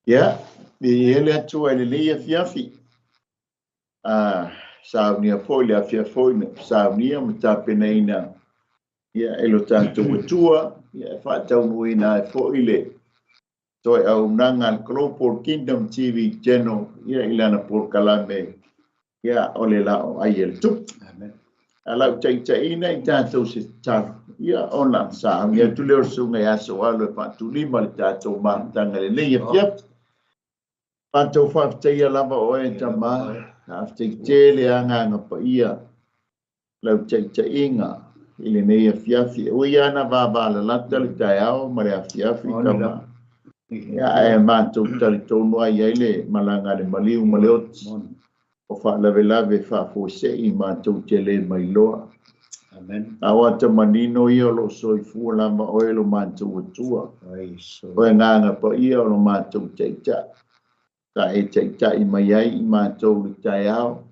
Ia, viia le Atua i lenei afiafi. Saunia foi le afiafi foi na saunia ma tapenaina ia e lo tatou Atua, ia e faataunuuina ai foi le toe auaunaga a le Global Kingdom TV Channel ia i lana polokalame ia o le laoai a le Tupu. Amen. A lau taitaiina i tatou se tatalo, ia ona sauni atu lea o le susuga ia Soalo e faatulima le tatou mafutaga i lenei afiafi. Matou faafetaia lava oe Tama, faafetai tele agaga paia lau taitaiga i lenei afiafi. E ui lava na vavalalata le taeao ma le afiafi Tama, ia ae matou talitonu ai i ai le malaga a le maliu ma le oti. O faalavelave faafuasei matou te le mailoa. Amen. A o ata manino ia o lo o soifua lava oe lo matou Atua. O agaga paia o lo matou taitai. Sa e taitai mai ai i matou le taeao.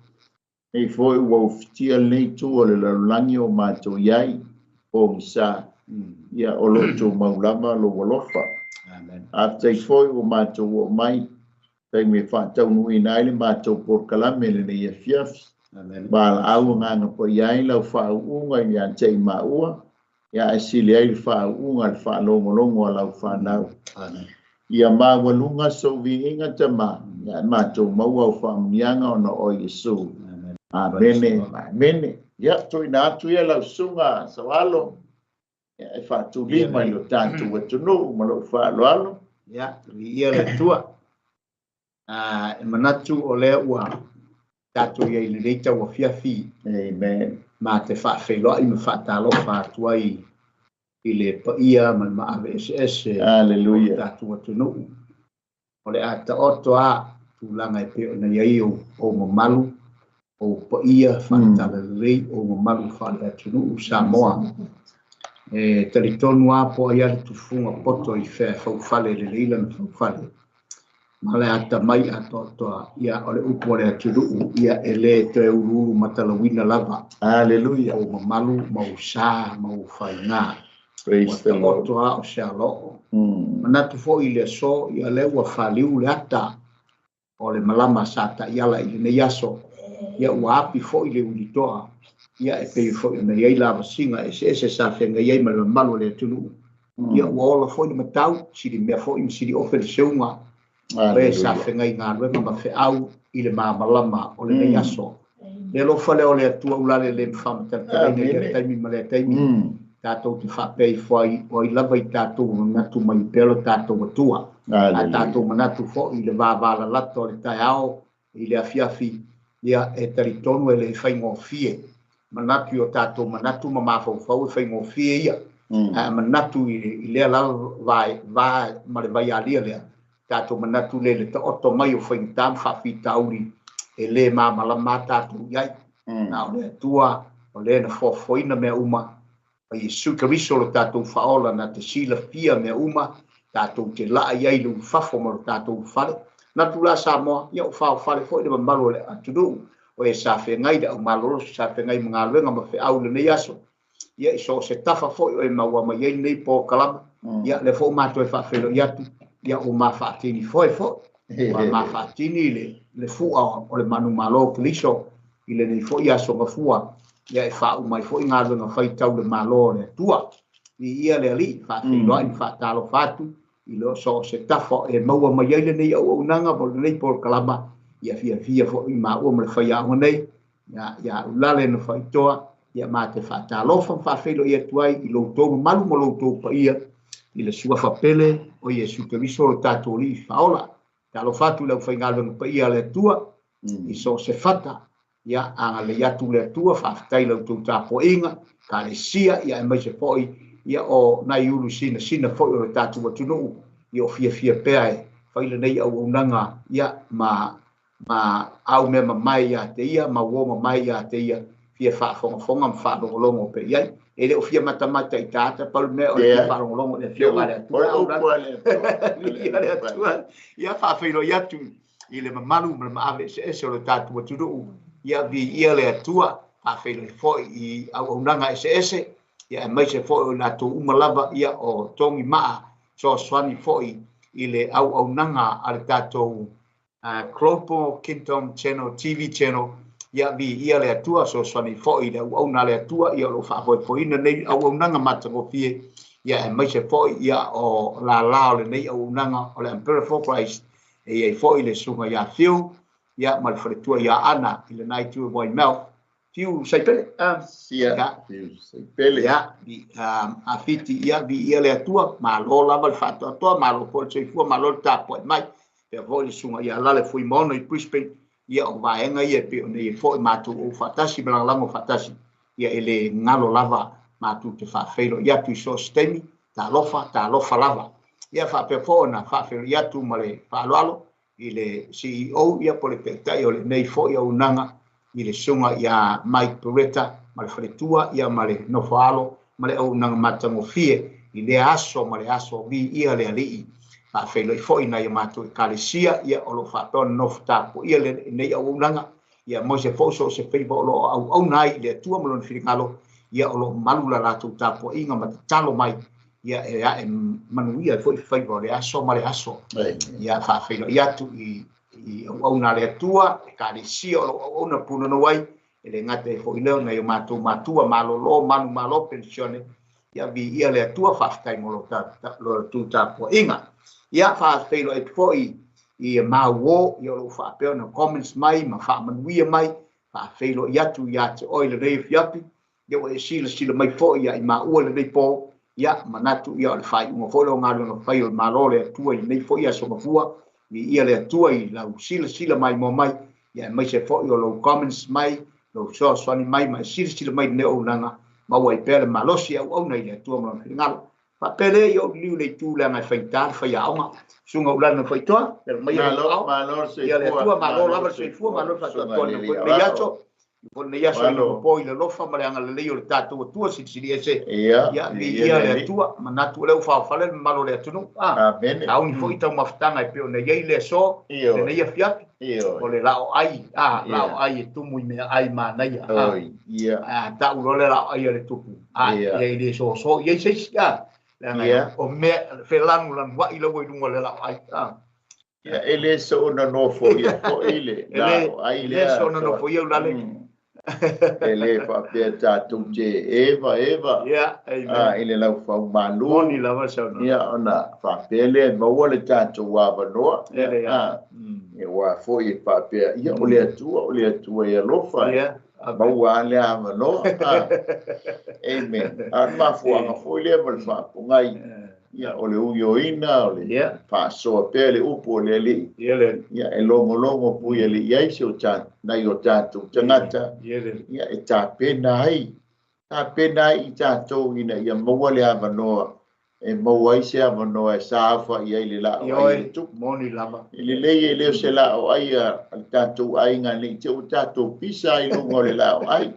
Nei foi ua ufitia lenei itu o le lalolagi o matou i ai, pogisa, ia o lo o tumau lava lou alofa. Amen. Faafetai foi ua matou oo mai taimi e faataunuuina ai le matou polokalame lenei afiafi. Amen. Valaau agaga paia ai lau faauuga ia te i maua, ia e sili ai le faauuga le faalogologo a lau fanau. Amen. Ia maualuga sou viiga Tama, ia e matou maua au faamanuiaga ona o Iesu. Amen. Amene, amene. Ia, tuuina atu ia lau susuga Soalo, ia e faatulima i lo tatou atunuu ma lou faaaloalo. Ia, viia le Atua. E manatu o lea ua tatou i ai i lenei tauafiafi. Amen. Ma te faafeiloai ma faatalofa atu ai i le paia ma le maave eseese Hallelujah. o le tatou atunuu. O le a taoto a tulaga e pei ona i ai ou mamalu, ou paia faale-talalelei, ou mamalu faale-atunuu Samoa. E talitonu lava po o ai lava le tufuga poto i fea e faufale lelei lana faufale. Ma le atamai atoatoa, ia o le upu a le atunuu, ia e le toe uluulu matalauina lava. Hallelujah. Ou mamalu ma ou sa ma ou faiga. Praise the Lord. Ua taoto lava o se aloo. Manatu foi i le aso, ia lea ua faliu le ata o le malama sa taiala i lenei aso. Ia ua api foi le ulitoa, ia e pei foi ona i ai lavasiga eseese sa feagai ai ma le mamalu o le atunuu. Ia ua ola foi le matau, sili mea foi ma sili ofe le seuga. O e sa feagai galuega ma feau i le malamalama o lenei aso. Le alofa lea o le Atua ulale le faamatalaina i lea taimi ma lea taimi. Tatou te faapea ifo ai, o ai lava i tatou manatu mai pea lo tatou Atua. A tatou manatu foi i le vavalalata o le taeao i le afiafi, ia e talitonu e le faigofie. Manatu i o tatou manatu ma mafaufau e faigofie ia. A manatu i lea lava va ma le vaialia lea, tatou manatu le le taoto mai o faigata ma faafitauli e le malamalama tatou i ai. Na o le Atua o lea na foafoaina mea uma, o Iesu Keriso lo tatou faaola na te silafia mea uma, tatou te laa i ai le ulufafo ma lo tatou ulufale. Natu la Samoa, ia o faofale foi le mamalu o le atunuu, o e sa feagai le aumalolosi, sa feagai ma galuega ma feau lenei aso. Ia i so o se tafa foi o e maua mai ai lenei polokalame, ia lea foi matou e faafeiloai atu, ia ua mafaatini foi foi, ua mafaatini le fua o le manumalo o Keriso i lenei foi aso gafua, ia e faauma ai foi galuega faitau le Malo o le Atua. Viia le Alii, faafeiloai ma faatalofa atu i lo so o se tafa e maua mai ai lenei auaunaga mo lenei polokalama, ia fiafia foi maua ma le faiaoga nei, ia ulale na faitoa, ia ma te faatalofa ma faafeiloai atu ai i lo outou mamalu ma lo outou paia i le suafa pele o Iesu Keriso lo tatou Alii faaola. Talofa atu i le aufaigaluega paia a le Atua i so o se fata, ia agalelei atu le Atua, faafetai i la outou tapuaiga, ekalesia, ia aemaise foi ia o nai ulu sinasina foi o le tatou atunuu, ia o fiafia pea e fai lenei auaunaga, ia ma au mea mamae ia te ia, ma uo mamae ia te ia, fia faafogafoga ma faalogologo pe i ai. E le o fia matamata i taata, pau le mea o le fia faalogologo i le afioga a le Atua. Le Atua. Ia faafeiloai atu i le mamalu ma le maave eseese o le tatou atunuu, ia viia le Atua, faafeiloai foi i auaunaga eseese, ia aemaise foi o latou uma lava, ia o togi maa fesoasoani foi i le auaunaga a le tatou Global Kingdom Channel TV Channel. Ia viia le Atua, fesoasoani foi i le auauna a le Atua, ia o lo o faafoefoeina nei auaunaga matagofie, ia aemaise foi ia o lala o lenei auaunaga o le Umbrella for Christ, e i ai foi le susuga ia Fiu, ia ma le faletua ia Ana i lena itu e Waimea. Fiu Saipele. Sia, Fiu Saipele. Ia, afiti, ia viia le Atua, malo lava le faatoatoa, malo foi le soifua, malo le tapuai mai. Pea foi le susuga ia Lale Fuimaono i Brisbane, ia o vaega ia e pei ona i ai foi matou ou faatasi ma lagolago faatasi, ia e le galo lava matou te faafeiloai atu i so o se taimi, talofa, talofa lava. Ia faapea foi ona faafeiloai atu ma le faaaloalo i le CEO, ia po o le taitai o lenei foi auaunaga, i le susuga ia Mike Beretta ma le faletua, ia ma le nofoaalo ma le auaunaga matagofie i lea aso ma le aso, viia le Alii. Faafeiloai foi nai o matou ekalesia, ia o lo o faapea ona nofo tapuaia lenei auaunaga, ia aemaise foi so o se faiva o lo o auauna ai i le Atua ma lona finagalo, ia o lo o malu la latou tapuaiga ma tatalo mai, ia e ae manuia ai foi faiva o le aso ma le aso. Ia faafeiloai atu i auauna a le Atua, ekalesia o lo o auauna punonou ai, e le gata ai foi lea o nai o matou matua malolo, manu malo penisione, ia viia le Atua, faafetai mo lo tou tapuaiga. Ia faafeiloai atu foi i mauo, ia o lo o faapea ona comments mai ma faamanuia mai, faafeiloai atu ia te oe lenei afiafi, ia ua e silasila mai foi ia i maua lenei po, ia manatu ia o le faaiuga foi lea o galuega fai o le Malo o le Atua i lenei foi aso mafua, viia le Atua i lau silasila maimoa mai, ia aemaise foi o lou comments mai, lou fesoasoani mai ma e silasila mai lenei auaunaga, maua ai pea le malosi e auauna i le Atua ma lona finagalo. Faapea lea ia ou liliu i le itu leaga e faigata le faiaoga. Susuga Ulana na Faitoa, pela mai le Malo, ia le Atua, malo lava le soifua, malo le faatoatoa i lenei aso. Lenei aso i le po i le alofa ma le agalelei o le tatou Atua silisili ese. Ia viia le Atua, manatu o lea ua faofale le mamalu o le atunuu. Sauni foi taumafataga e pei ona i ai le aso, lenei afiafi, o le laoai, laoai e tumu i meaai manaia. Tau loa le laoai a le tupu, ia e le soso i ai se isi, leaga o mea felanulanuai laua i luga o le laoai. Ia e le soona nofo ia foi le laoai lea. E le soona nofo ia ulale. E le faapea tatou te eva i le laufau malu. Moni lava saunoaga. Ia ona faapea lea e maua le tatou avanoa. Ia ua foi e faapea, ia o le Atua e alofa. Maua le avanoa. Amen. A o le mafuaaga foi lea ma le faapogai. Ia o le uioina, o le faasoa pea le upu o le Alii. Ia e logologo pui alii ai se o nai o tatou tagata. Ia e tapena ai i tatou ina ia maua le avanoa, e maua ai se avanoa e saofai ai le laoai i le tupu. Moni lava. E lelei e le o se laoai a le tatou aiga nei te ua tatou pisa ai luga o le laoai.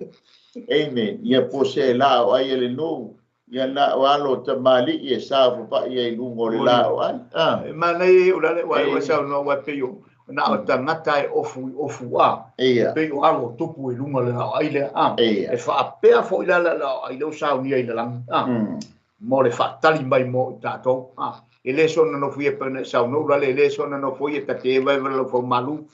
Amen. Ia po se laoai a le nuu. Ia na o alo tamali e saofai ai luga o le laoai. E manaia ulale ua ua saunoa ua pei o na o tagata e ofu i ofu a. E pei o alo tupu i luga o le laoai lea. E faapea foi la le laoai lea ua saunia i le lagi. Mo le faatali mai mo i tatou. E le soona nofo ia pe ona e saunoa ulale, e le soona nofo ia ta te eva eva le laufau malu.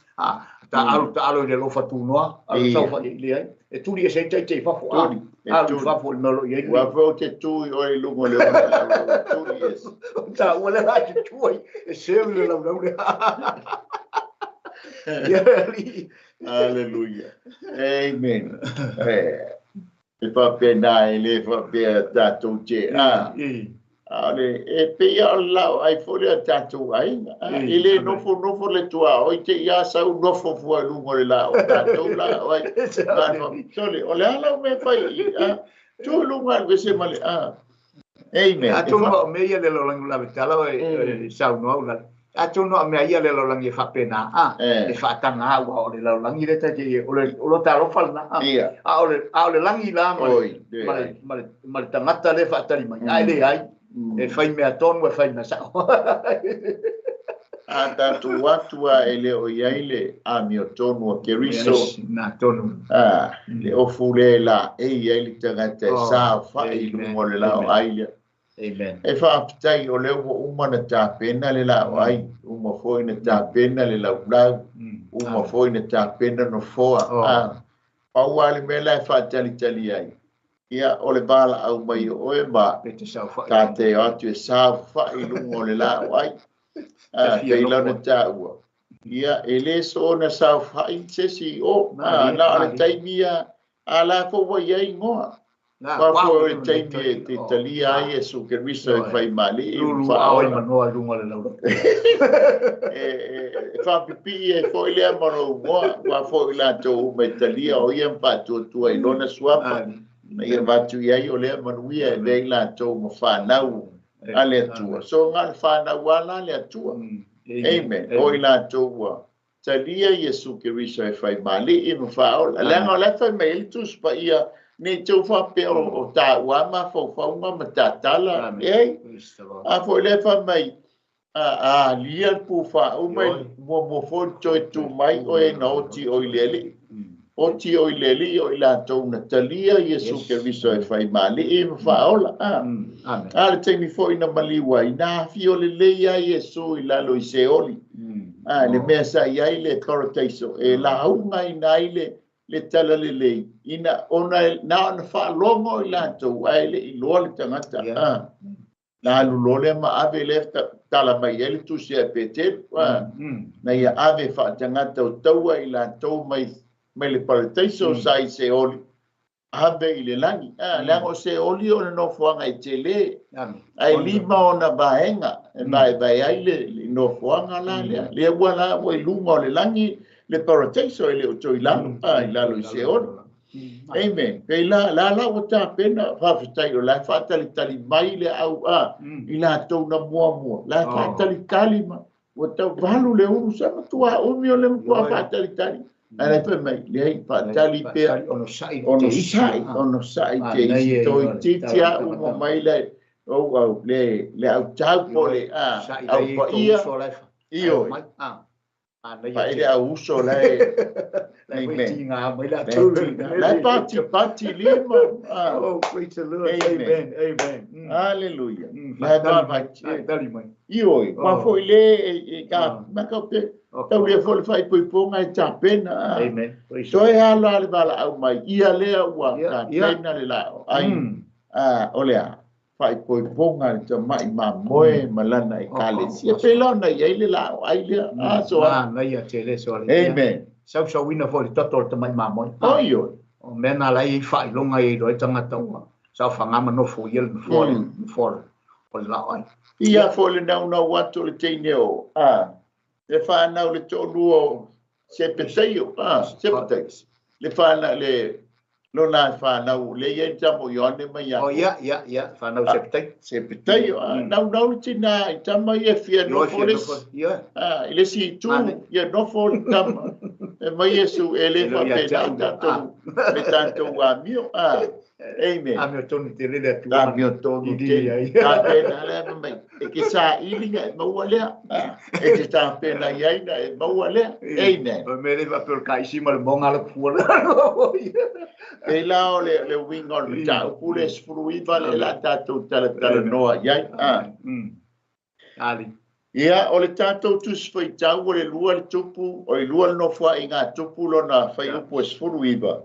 Ta alo i le alofa tunoa, alo saofai i le ai. E tuli e se tai fafo. Alu fafo i mea o lo o i ai. Ua foi o te tu i oe i luga o le ona tuli ese. Ta ua le la te tu ai, e seu i le laulau lea. Hallelujah. Amen. E faapea nā e le faapea tatou te. E pei o le laoai foi lea tatou aiga. E le nofo le tuaoi te ia sau nofo fua i luga o le lao tatou laoai. Sole, o le ala o mea fai i. Tu i luga alu ese ma le. Amen. Atonu o mea ia le lalolagi lavetala e saunoa ulale. Atonu o mea ia le lalolagi e faapena. E faataga ua o le lalolagi le tate o le o lo talofa lena. A o le lagi la ma le tagata le faatali mai. Ai le ai. E fai mea tonu e fai mea sao. A tatou atua e le o i ai le amiotonu a Keriso. Na tonu. Le ofu le la e i ai le tagata e saofai i luga o le laoai lea. Amen. E faafetai o lea ua uma na tapena le laoai, uma foi na tapena le laulau, uma foi na tapena nofoa. Pau lava le mea la e faatalitali ai, ia o le valaau mai o oe ma ta te o atu e saofai i luga o le laoai. Pei la ona taua, ia e le soona saofai se isi i o, na o le taimi ia, a la foi ua i ai igoa. Aua foi o le taimi e te talia ai Iesu Keriso e faimalii ma faaola. E faapipii ai foi lea ma lou igoa, aua foi o latou uma e talia o ia ma faatuatua i lona suafa, ina ia avatu i ai o lea manuia e avea i latou ma fanau a le Atua. So na o le fanau lava la a le Atua. Amen. O i latou ua talia Iesu Keriso e faimalii ma faaola. Leaga o la e fai mai ai le Tusi Paia, ne i te i faapea o taua lava mafaufauga ma tatala. Leai. A foi lea e fai mai, a alia le pufa uma, muamua foi toe tu mai oe na oti oi le Alii. Oti oi le Alii o i latou na talia Iesu Keriso e faimalii ma faaola. A le taimi foi na maliu ai, na afio lelei ai Iesu i lalo i Seoli. Le mea sa i ai le parataiso, e laugaina ai le tala lelei, ina ona na ona faalogo i latou, ae le iloa le tagata. Na alu loa lea ma ave lea tala mai ai le tusi a Peteru, na ia ave faatagata o taua i latou mai le parataiso sa i Seoli, ave i le lagi. Leaga o Seoli o le nofoaga e tele, ae 5 ona vaega e vaevae ai le nofoaga la lea. Lea ua la ua i luga o le lagi le parataiso e le o toe i lalo, i lalo i Seoli. Amen. Pei la la ua tapena, faafetai o la e faatalitali mai le au i latou na muamua. La e faatalitali ma ua tau valu le ulu sa matua umi o le matua faatalitali. Ae la fai mai, leai, faatali pea, onosai te isi toi titi a uma mai le au le au tau po le au paia ioi. Pai le au uso la e Amen. La pati pati lima. Oh, praise the Lord. Amen. Amen. Hallelujah. La pati mai. Ioi, ma foi le e ka maka pe tau le foi fai poipoga e tapena. Amen. Toe ala le vala au mai ia lea ua tapena le lao. Ai o lea fai poipoga le tamai mamoe malana e kalesia. Pela ona i ai le lao ai lea. So na ia tele so le. Amen. Sausauina foi le toto o le tamai mamoe. Oi oi. O mea na lai i faailoga i iloa ai tagata ua saofaga ma nofo ia le nofoa le nofoa o le lao ai. Ia foi le naunau atu o le teine o le whanau le to'olua o Sepeteio, Sepeteio. Le whanau le lona whanau le ia tamo Ioane mai ia. Oh ia ia ia whanau Sepeteio. Sepeteio, naunau le tina i tama ia fia nofo le. Ia. I le si tu ia nofo le tama. E mai Iesu e le faapena i tatou le tatou amio. Amen. Amio tonu tele le atua. Amio tonu tele. Tapena lea mai. E ke sa ilinga e maua lea. E te tapena i ai na e maua lea. Amen. O me le faapea o le kaisi ma le moga le fua. E la o le uiga o le mataupu le 19 le la tatou talatalanoa i ai. Ali. Ia, o le tatou tusi faitau o le lua le tupu, o le lua le nofoaiga tupu lona faiupu e 19.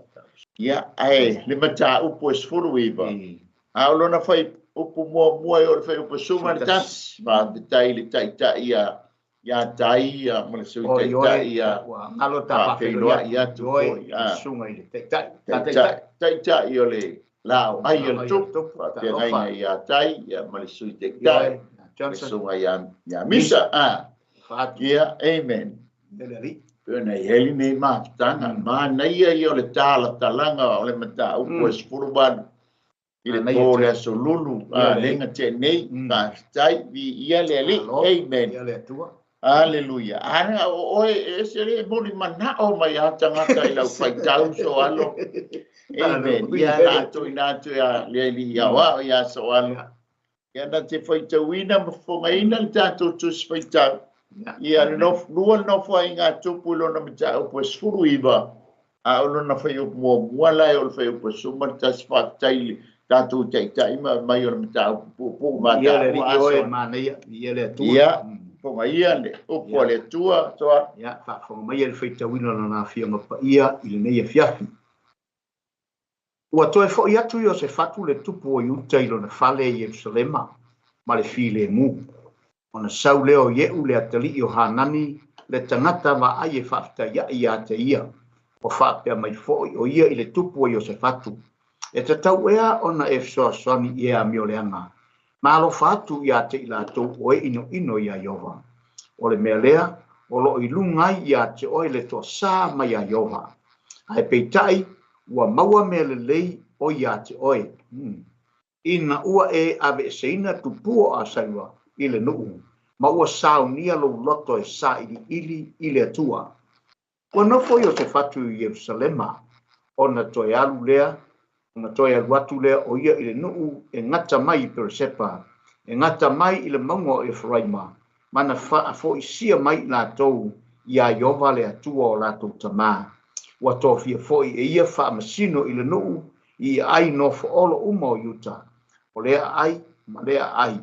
Ia, ae le mataupu e 19. A o lona faiupu muamua e o le faiupu 11. Faafetai le taitai ia tai ia ma le sui taitai ia. Ua galo ta faafeiloai atu foi. Susuga i le taitai. Taitai o le lao ai o le tupu. Faafeagaiga ia tai ia ma le sui taitai. Susuga ia Misa. Ia, amen. Pena i heli nei mafutaga, manaia ia o le talatalaga o le mataupu e 18 i le po le aso lulu, lenga te nei, faafetai, viia le Alii. Amen. Hallelujah. Ana o oe e se le moli manao mai a tagata i lau faitau so alo. Amen. Ia la atu ina atu ia le Alii ia wa ia so alo. Ia na te faitauina ma fofogaina le tatou tusi faitau. Ia le lua le nofoaiga tupu i lona mataupu e 19, a o lona faiupu muamua la e o le faiupu e 11. Faafetai le tatou taitai ma aumai o le mataupu puupuu ma Ia le taua alii oe aso. manaia, ia le Atua. Ia, fogaia le upu a le Atua, toa. Ia, faafofoga mai le faitauina o lana afioga paia i lenei afiafi. Ua toe foi atu Iosefatu le tupu o Iuta i lona fale i Ierusalema ma le filemu. Ona sau lea o Ieu le atalii o Hanani le tagata vaai e faafetaiai ia te ia. Ua faapea mai foi o ia i le tupu o Iosefatu. E tatau ea ona e fesoasoani i e amioleaga. Ma alofa atu ia te i latou o e inoino ia Ieova. O le mea lea, o loo i luga ai ia te oe le toasā mai ia Ieova. Ae peitai, ua maua mea lelei o ia te oe. Ina ua e aveeseina tupua o Asaua i le nuu, ma ua saunia lou loto e sailiili i le Atua. Ua nofo Iosefatu i Ierusalema, ona toe alu lea, ona toe alu atu lea o ia i le nuu e gata mai i Peresepa, e gata mai i le mauga o Eferaima, ma na faafoisia mai i latou ia Ieova le Atua o latou tamā. Ua tofia foi e ia faamasino i le nuu i aai nofoolo uma o Iuta, o lea aai ma lea aai.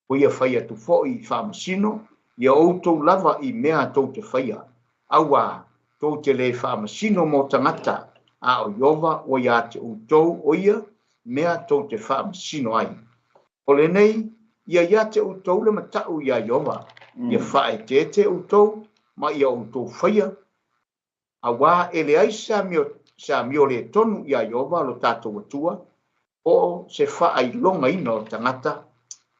Ua ia fai atu foi i faamasino, ia outou lava i mea tou te faia. Auā, tou te le faamasino mo tagata, a o Ieova ua ia te outou o ia mea tou te faamasino ai. O lenei, ia ia te outou le matau ia Ieova, ia faaeteete outou ma ia outou faia, auā e leai se amio le tonu ia Ieova lo tatou Atua, po o se faailogaina o tagata,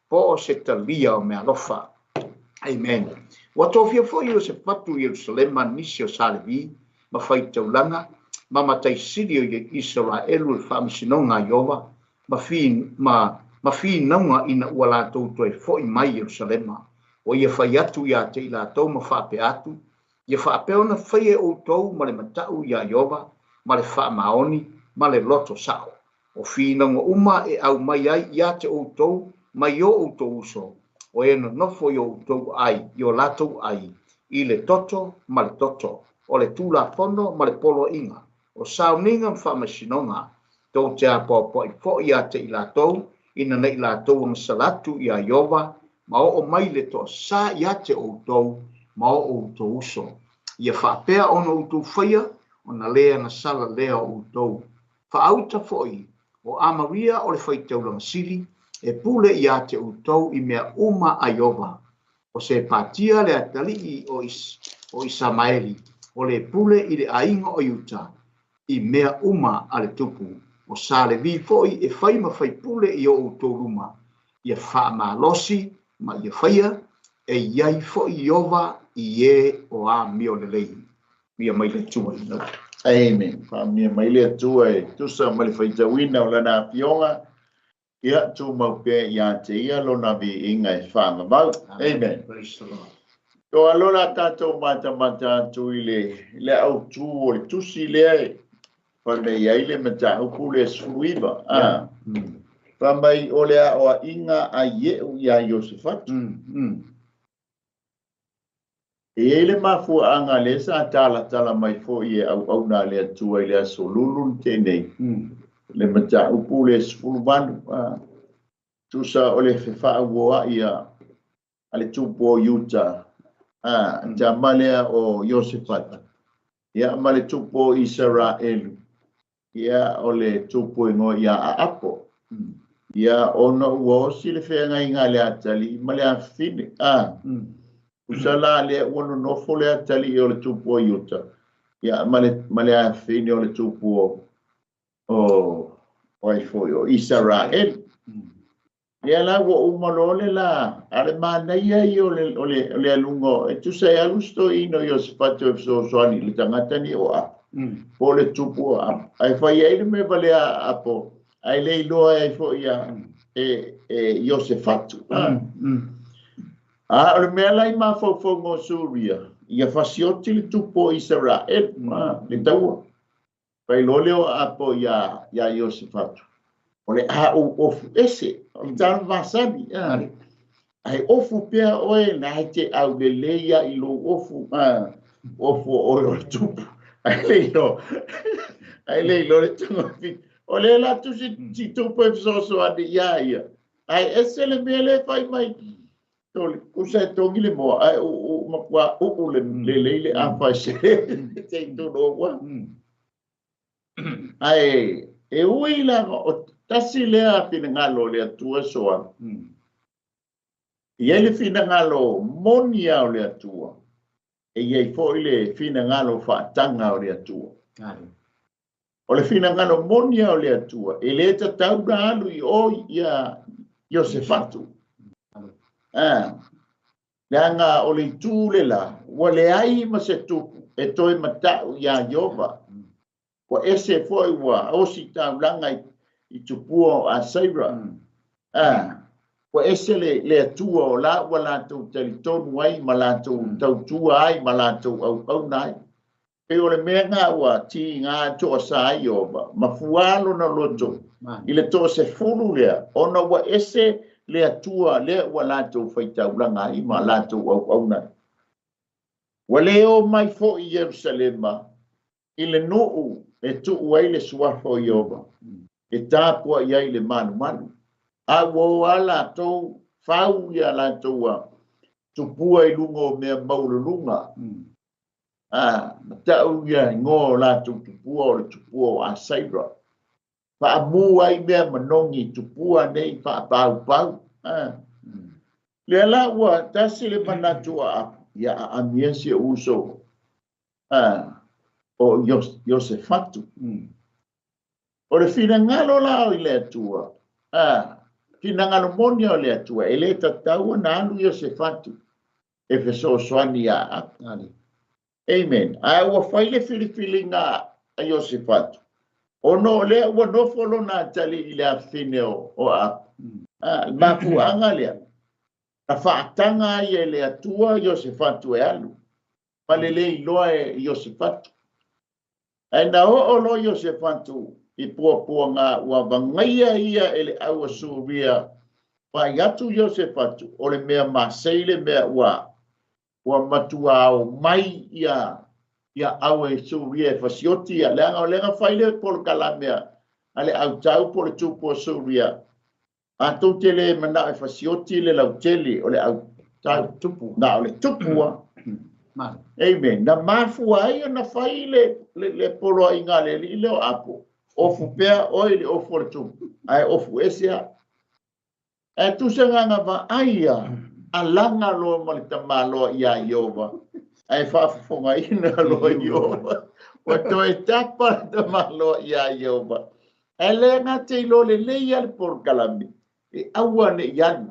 po o se talia o meaalofa. Amen. Ua tofia foi Iosefatu i Ierusalema nisi o sa Levi ma faitaulaga ma mataisili o Isaraelu i le faamasinoga a Ieova ma finauga ina ua latou toe foi mai i Ierusalema. Ua ia fai atu ia te i latou ma faapea atu, ia faapea ona faia e outou ma le matau ia Ieova ma le faamaoni ma le loto sao. O finauga uma e aumai ai ia te outou mai o outou uso, o e nonofo i o outou ai, i o latou ai, i le toto ma le toto, o le tulafono ma le poloaiga, o sauniga ma faamasinoga, tou te apoapoai foi ia te i latou, ina nei latou agasala atu ia Ieova, ma oo mai le toasā ia te outou ma o outou uso. Ia faapea ona outou faia, ona le agasala lea o outou. Faauta foi o Amaria o le faitaulaga sili, e pule ia te outou i mea uma a Ieova. O Sepatia le atalii o Isamaeli, o le pule i le aiga o Iuta, i mea uma a le tupu. O sa Levi foi e fai ma faipule i o outou luma, ia faamalosi ma ia faia, e iai foi Ieova i e o amio lelei. Mia mai le Atua i lau. Amen. Faamia mai le Atua e tusa ma le faitauina o lana afioga, ia tumau pea ia te ia lona viiga e faavavau. Amen. Praise the Lord. Toa lola tatou matamata atu i le autū o le tusi lea e fai mai ai le mataupu le 19. Fai mai o le aoaiga a Ieu ia Iosefatu. E i ai le mafuaaga lea sa talatala mai foi e auauna a le Atua i le aso Lulu na tea nei, le mataupu le 18. Tusa o le fefaauoai a le tupu o Iuta, tama lea o Iosefatu, ia ma le tupu o Isaraelu, ia o le tupu e igoa ia Aapo. Ia ona ua osi le feagaiga a le atalii ma le afafine. Tusa la lea ua nonofo le atalii o le tupu o Iuta, ia ma le afafine o le tupu o ai foi o Isaraelu. Ia la ua uma loa le la, a le manaia ia o le aluga, e tusa e alu se toeaina o Iosefatu e fesoasoani i le tagata ni o Apo, po o le tupu o Apo. Ae fai ai le mea valea a Apo, ae le iloa ai foi ia e Iosefatu. A o le mea la i mafaufauga o Suria, ia fasioti le tupu o Isaraelu, le taua. Fai loa lea o Apo ia Iosefatu, o le a ou ofu ese, o le tala masani, Ae ofu pea oe, na e te aulelei ia i lou ofu, ofu o oe o le tupu. Ae le iloa le togafiti. O le la tusi si tupu e fesoasoani iā ia, ae ese le mea lea e fai mai. Tole, kusa e togi le moa, ae uu matua uu le lelei le afa e se te i tonu o ua. Ae e ui lava o tasi lea finagalo o le Atua soa. E i ai le finagalo moni lava o le Atua, e i ai foi le finagalo faataga o le Atua. O le finagalo moni lava o le Atua, e le tatau na alu i o ia Iosefatu. Leaga o le itu le la, ua leai ma se tupu e toe mata'u iā Ieova. Ua ese foi ua osi taulaga i tupua o Asaira. Ua ese le Atua o la ua latou talitonu ai ma latou tautua ai ma latou auauna ai. Pei o le mea lena ua tiga toasa ai Ieova, ma fua lona loto i le toasefulu lea, ona ua ese le Atua lea ua latou faitaulaga ai ma latou auauna ai. Ua le o mai foi i Ierusalema i le nuu e tuu ai le suafa o Ieova, e tapuai ai le malumalu. A ua o lava latou fau ia latou tupua i luga o mea maualuluga. Ma tau ia igoa o latou tupua o le tupua o Asaira. Faamu ai mea manogi tupua nei faapaupau. Lea la ua tasi le manatu o Apu, ia aamia si ou uso o Iosefatu. O le finagalo la o le Atua, finagalo moni o le Atua, e le tatau ona alu Iosefatu e fesoasoani iā Apu. Amen. Ae ua fai le filifiliga a Iosefatu, ona o lea ua nofo lona atalii i le afafine o Apu. Le mafuaaga lea, na faataga ai e le Atua Iosefatu e alu, ma le le iloa e Iosefatu. Ae na oo loa Iosefatu i puapuaga ua vagaia ia e le au Asuria, vaai atu Iosefatu o le mea masei le mea ua matua ao mai ia au e Suria e fasioti ia. Leaga o lea na fai le polokalame a le autau po le tupu o Suria. Atou te le manao e fasioti le lautele o le autau tupu. Na o le tupu a. Amen. Na mafua ai ona fai le poloaiga a le alii lea o Apo. Ofu pea oe i le ofu o le tupu, ae ofu ese a. Ae tusa agaga vaai ia, alaga loa ma le tamaloa iā Ieova, ae faafofogaina loa Ieova. Ua toe tapa le tamaloa iā Ieova. Ae le gata iloa lelei lava le polokalame, e aua ne i alu.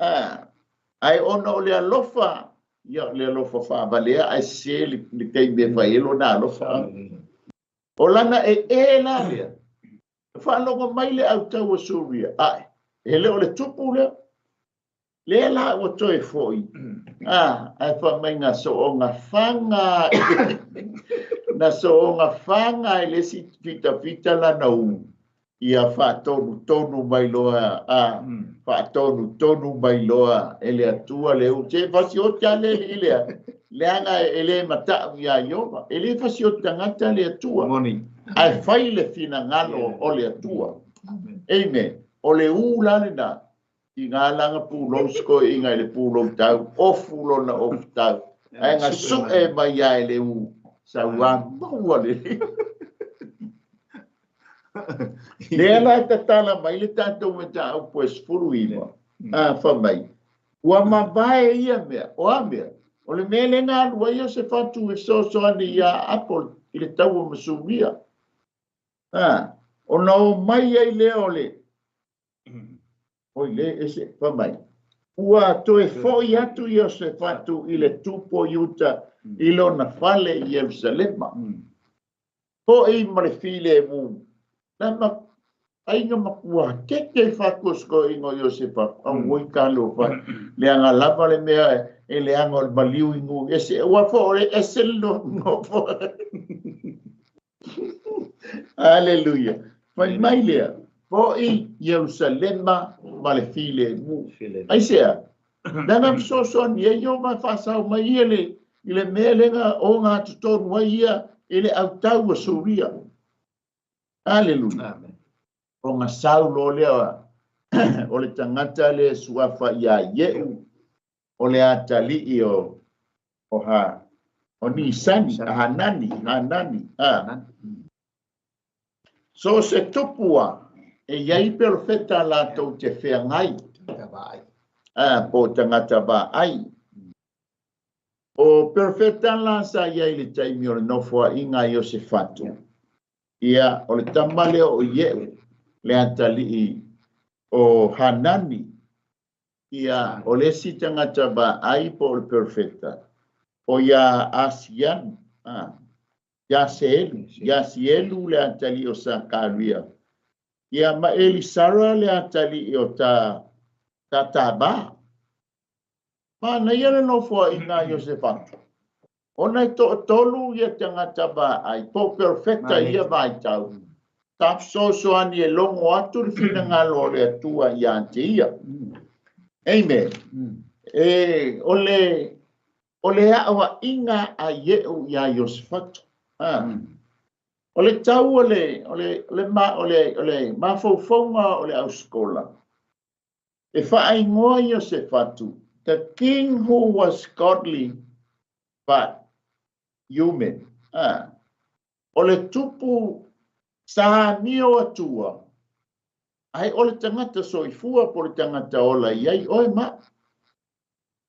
Ae ona o le alofa, ia le alofa faavalea, ae sese le taimi e fai ai lona alofa. O lana e la lea, faalogo mai le autau o Suria, ae, e le o le tupu lea. Lea la ua toe foi, ae fai mai na soonga faga, na soonga faga e le isi fitafita lana u, ia faatonutonu mai loa, faatonutonu mai loa e le Atua le u. Se fasioti a le alii lea, leaga e le mata'u iā Ieova, e le fasioti tagata le Atua. Ae fai le finagalo o le Atua. Amen. O le u la lena, i ngā langa pulou sikoiga i le pulou tau, ofu lona ofu tau. Ae ga su'e mai ia e le u, sauā maua le. Lea la e tatala mai le tatou mataupu e 19. Fai mai, ua mavae ia mea, o a mea? O le mea lea na alu ai Iosefatu e fesoasoani iā Apo i le taua ma Suria. Ona o mai ai lea o le oi le ese fai mai. Ua toe foi atu Iosefatu i le tupu o Iuta i lona fale i Ierusalema. Foi ma le filemu. Lama aiga matua keke i faakoskoiga o Iosefatu. Auoi talofa. Leaga lava le mea e leaga o le maliu i nuu ese. Ua fo o le ese le nofo. Aleluia. Fai mai lea. Foi Ierusalema ma le filemu. Aisea? Leaga fesoasoani ai Ieova e faasao mai ia i le mea lea na ogatotonu ai ia i le autau o Suria. Aleluia. Ona sau loa lea o le tagata lea e suafa ia Ieu, o le atalii o ha o Nisani, a Hanani, Hanani. A. So se tupu a e iai perofeta latou te feagai. A po tagata vaai. O perofeta la sa iai le taimi o le nofoaiga a Iosefatu. Ia, o le tama lea o Ieu, le atalii o Hanani. Ia, o le isi tagata vaai po o le perofeta, o ia Asian, Iaselu, Iasielu le atalii o Sakaria. Ia, ma Elisara le atalii o Tataba. Manaia le nofoaiga a Iosefatu. Ona e toatolu ia tagata vaai, po o perofeta i ia vaitau, sa fesoasoani e logo atu le finagalo o le Atua ia te ia. Amen. E, o le o le aoaiga a Ieu iā Iosefatu. O le tau o le o le o le ma o le o le mafaufauga o le ausikola, e faaigoa Iosefatu, the king who was godly but human. O le tupu sa amio Atua, ae o le tagata soifua po o le tagata ola i ai oe ma.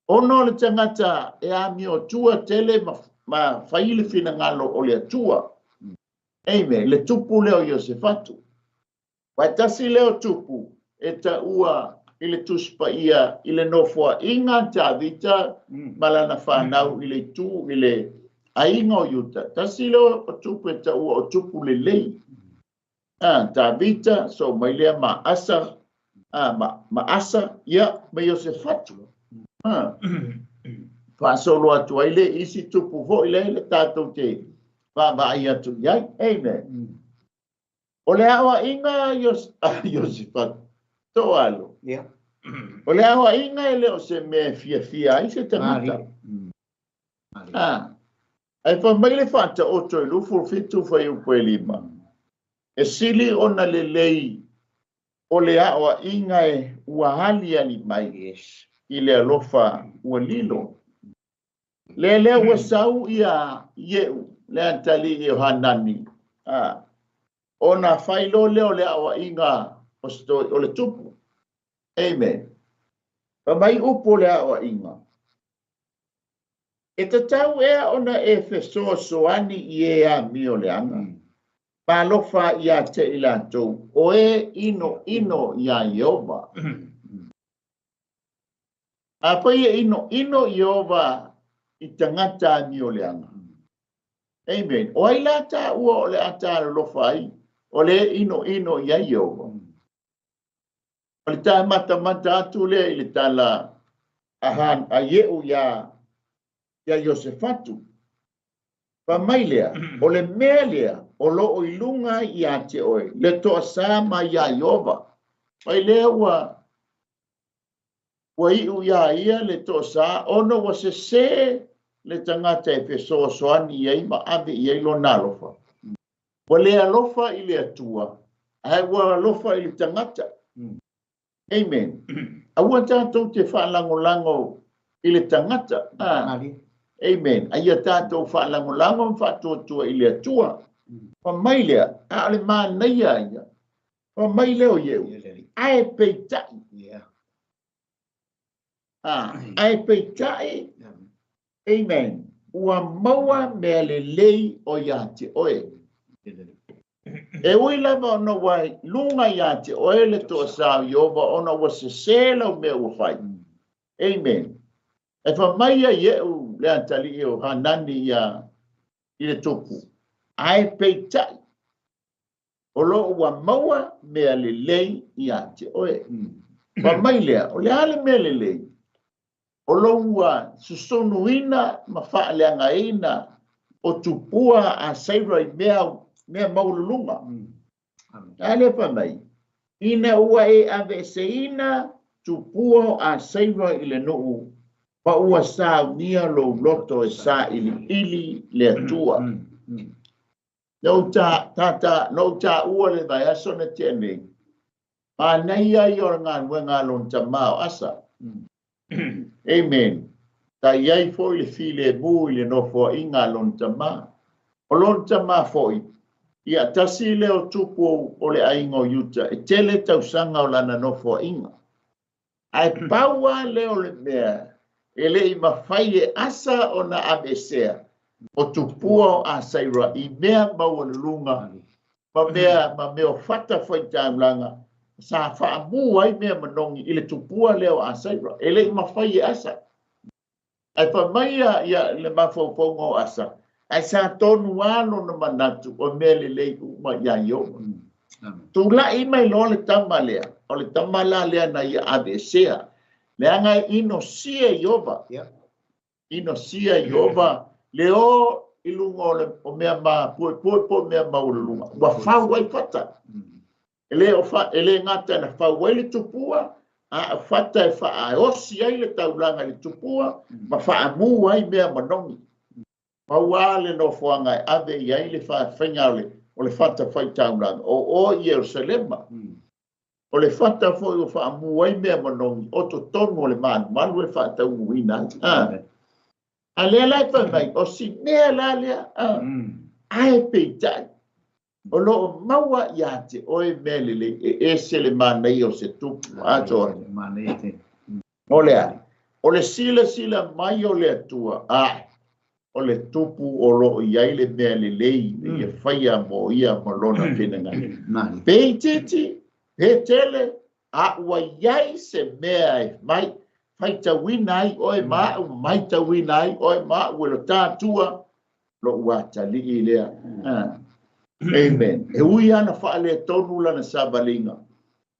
Ona o le tagata e amio Atua tele ma, ma fai le finagalo o le Atua. Amen. Le tupu lea o Iosefatu. Aua e tasi lea o tupu e taua i le Tusi Paia i le nofoaiga a Tavita ma lana fanau i le itu i le aiga o Iuta. Tasi lea o tupu e taua o tupu lelei. A, Tavita, soo mai lea ma Asa, a, ma, ma Asa, ia, ma Iosefatu. A, faasolo atu ai le isi tupu foi lea le tatou te vaavaai atu i ai. Amen. O le aoaiga a Iosefatu, toalo. O le aoaiga e le o se mea e fiafia ai se tagata. A, ae fai mai le Faataoto i 27 fuaiupu e 5, e sili ona lelei o le aoaiga e ua aliali mai i le alofa ua lilo. Lea lea ua sau ia Ieu, le atalii o Hanani, a, ona fai loa lea o le aoaiga o le tupu. Amen. Fai mai upu o le aoaiga, E tatau ea ona e fesoasoani i e amio leaga, ma alofa ia te i latou o e inoino iā Ieova. Afai e inoino Ieova i tagata amio leaga. Amen. O ai la taua o le a talolofa ai o le e inoino i ai Ieova? O le ta matamata atu lea i le tala a Han, a Ieu iā, iā Iosefatu. Fai mai lea, o le mea lea o lo o i luga iā te oe, le toasā mai iā Ieova. Mai lea ua, ua iu iā ia le toasā ona ua sesē le tagata e fesoasoani i ai ma ave i ai lona alofa. Ua le alofa i le Atua, ae ua alofa i le tagata. Amen. Aua tatou te faalagolago i le tagata. Amen. A ia tatou faalagolago ma faatuatua i le Atua. Fai mai lea, a o le manaia ia. Fai mai lea o Ieu, ae peitai. Ae peitai, amen, ua maua mea lelei o ia te oe. E ui lava ona ua luga ia te oe le toasā o Ieova ona ua sesē lau mea ua fai. Amen. E fai mai ia Ieu le atalii o Hanani ia i le tupu, ae peitai, o lo o ua maua mea lelei ia te oe. Fai mai lea, o le a le mea lelei? O lou ua susunuina ma faaleagaina o tupua a Seira i mea, mea maualuluga. A lea fai mai, ina ua e aveeseina tupua o Aseira i le nuu, ma ua saunia lou loto e sailiili le Atua. Na ou ta, ta, ta, na ou taua le vaiaso na tea nei, manaia ia o le galuega a lona tama o Asa. Amen. Sa i ai foi le filemu i le nofoaiga a lona tama. O lona tama foi, ia tasi lea o tupu o le aiga o Iuta e tele tausaga o lana nofoaiga. Ae pau lava lea o le mea e le i mafai e Asa ona aveesea, o tupua o Asaira i mea maualuluga ma mea ma mea o fata faitaulaga sa faamu ai mea manogi i le tupua lea o Asaira. E le i mafai e Asa. Ae fai mai ia le mafaufauga o Asa, ae sa tonu lava lona manatu o mea lelei uma iā Ieova. Tulai mai loa le tama lea, o le tama la lea na ia aveesea, leaga e inosia Ieova. Inosia Ieova le o i luga o le o mea mapuepue po o mea maualuluga, ua fau ai fata. E le o fa, e le gata na fau ai le tupua, a o fata e faaosi ai le taulaga i le tupua ma faamu ai mea manogi. Pau lava le nofoaga e ave i ai le faiga o le fata faitaulaga, o o i Ierusalema. O le fata foi ua faamu ai mea manogi o totonu o le malumalu e faataunuuina ai. A lea la e fai mai, o si mea la lea, ae peitai, o lo o maua ia te oe mea lelei e ese le manaia o se tupu. Atoa. O le a? O le silasila mai o le Atua, a o le tupu o lo o i ai le mea lelei ina ia faia mo ia ma lona finagalo. Pe itiiti, pe tele, a ua i ai se mea e mai faitauina ai oe ma au, maitauina ai oe ma au e lo tatua, lo'u atalii lea. Amen. E ui lava na faaletonu lana savaliga,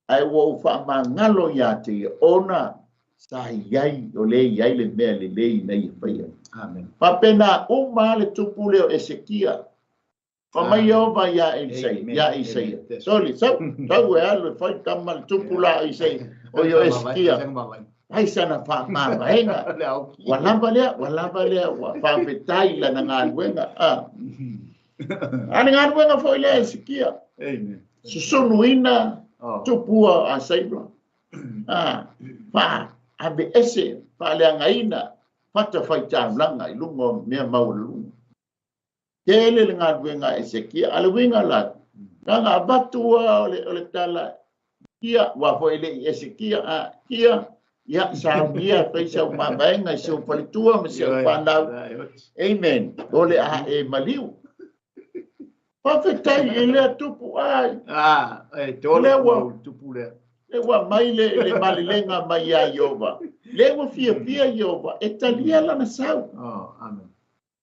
ae ua ou faamagalo ia te ia, ona sa i ai, o lea e i ai le mea lelei ina ia faia. Amen. Faapena uma lava le tupu lea o Esekia. Fai mai Ieova iā Elisaia, iā Isaia, Soli, sau, sau e alu e fai tama le tupu la o Isaia, o i o Esekia. Fai sana faamavaega. Ua lava lea, ua lava lea, ua faafetai i lana galuega. A. A le galuega foi lea a Esekia. Susunuina tupua o Asaira. A, fa, aveese, faaleagaina fatafaitaulaga i luga o mea maualuluga. Tele le galuega a Esekia. A le uiga la, na ona avatu lava o le tala, Kia, aua foi e le i Esekia, a, kia, ia, saunia e fai sau mavaega i si ou faletua ma si au fanau. Amen. O le a e maliu. Faafetai i lea tupu ai. Ah, e tolu Lea ua tupu lea. Lea ua mai le malelega mai iā Ieova. Lea ua fiafia Ieova e talia lana sau. Oh, amen.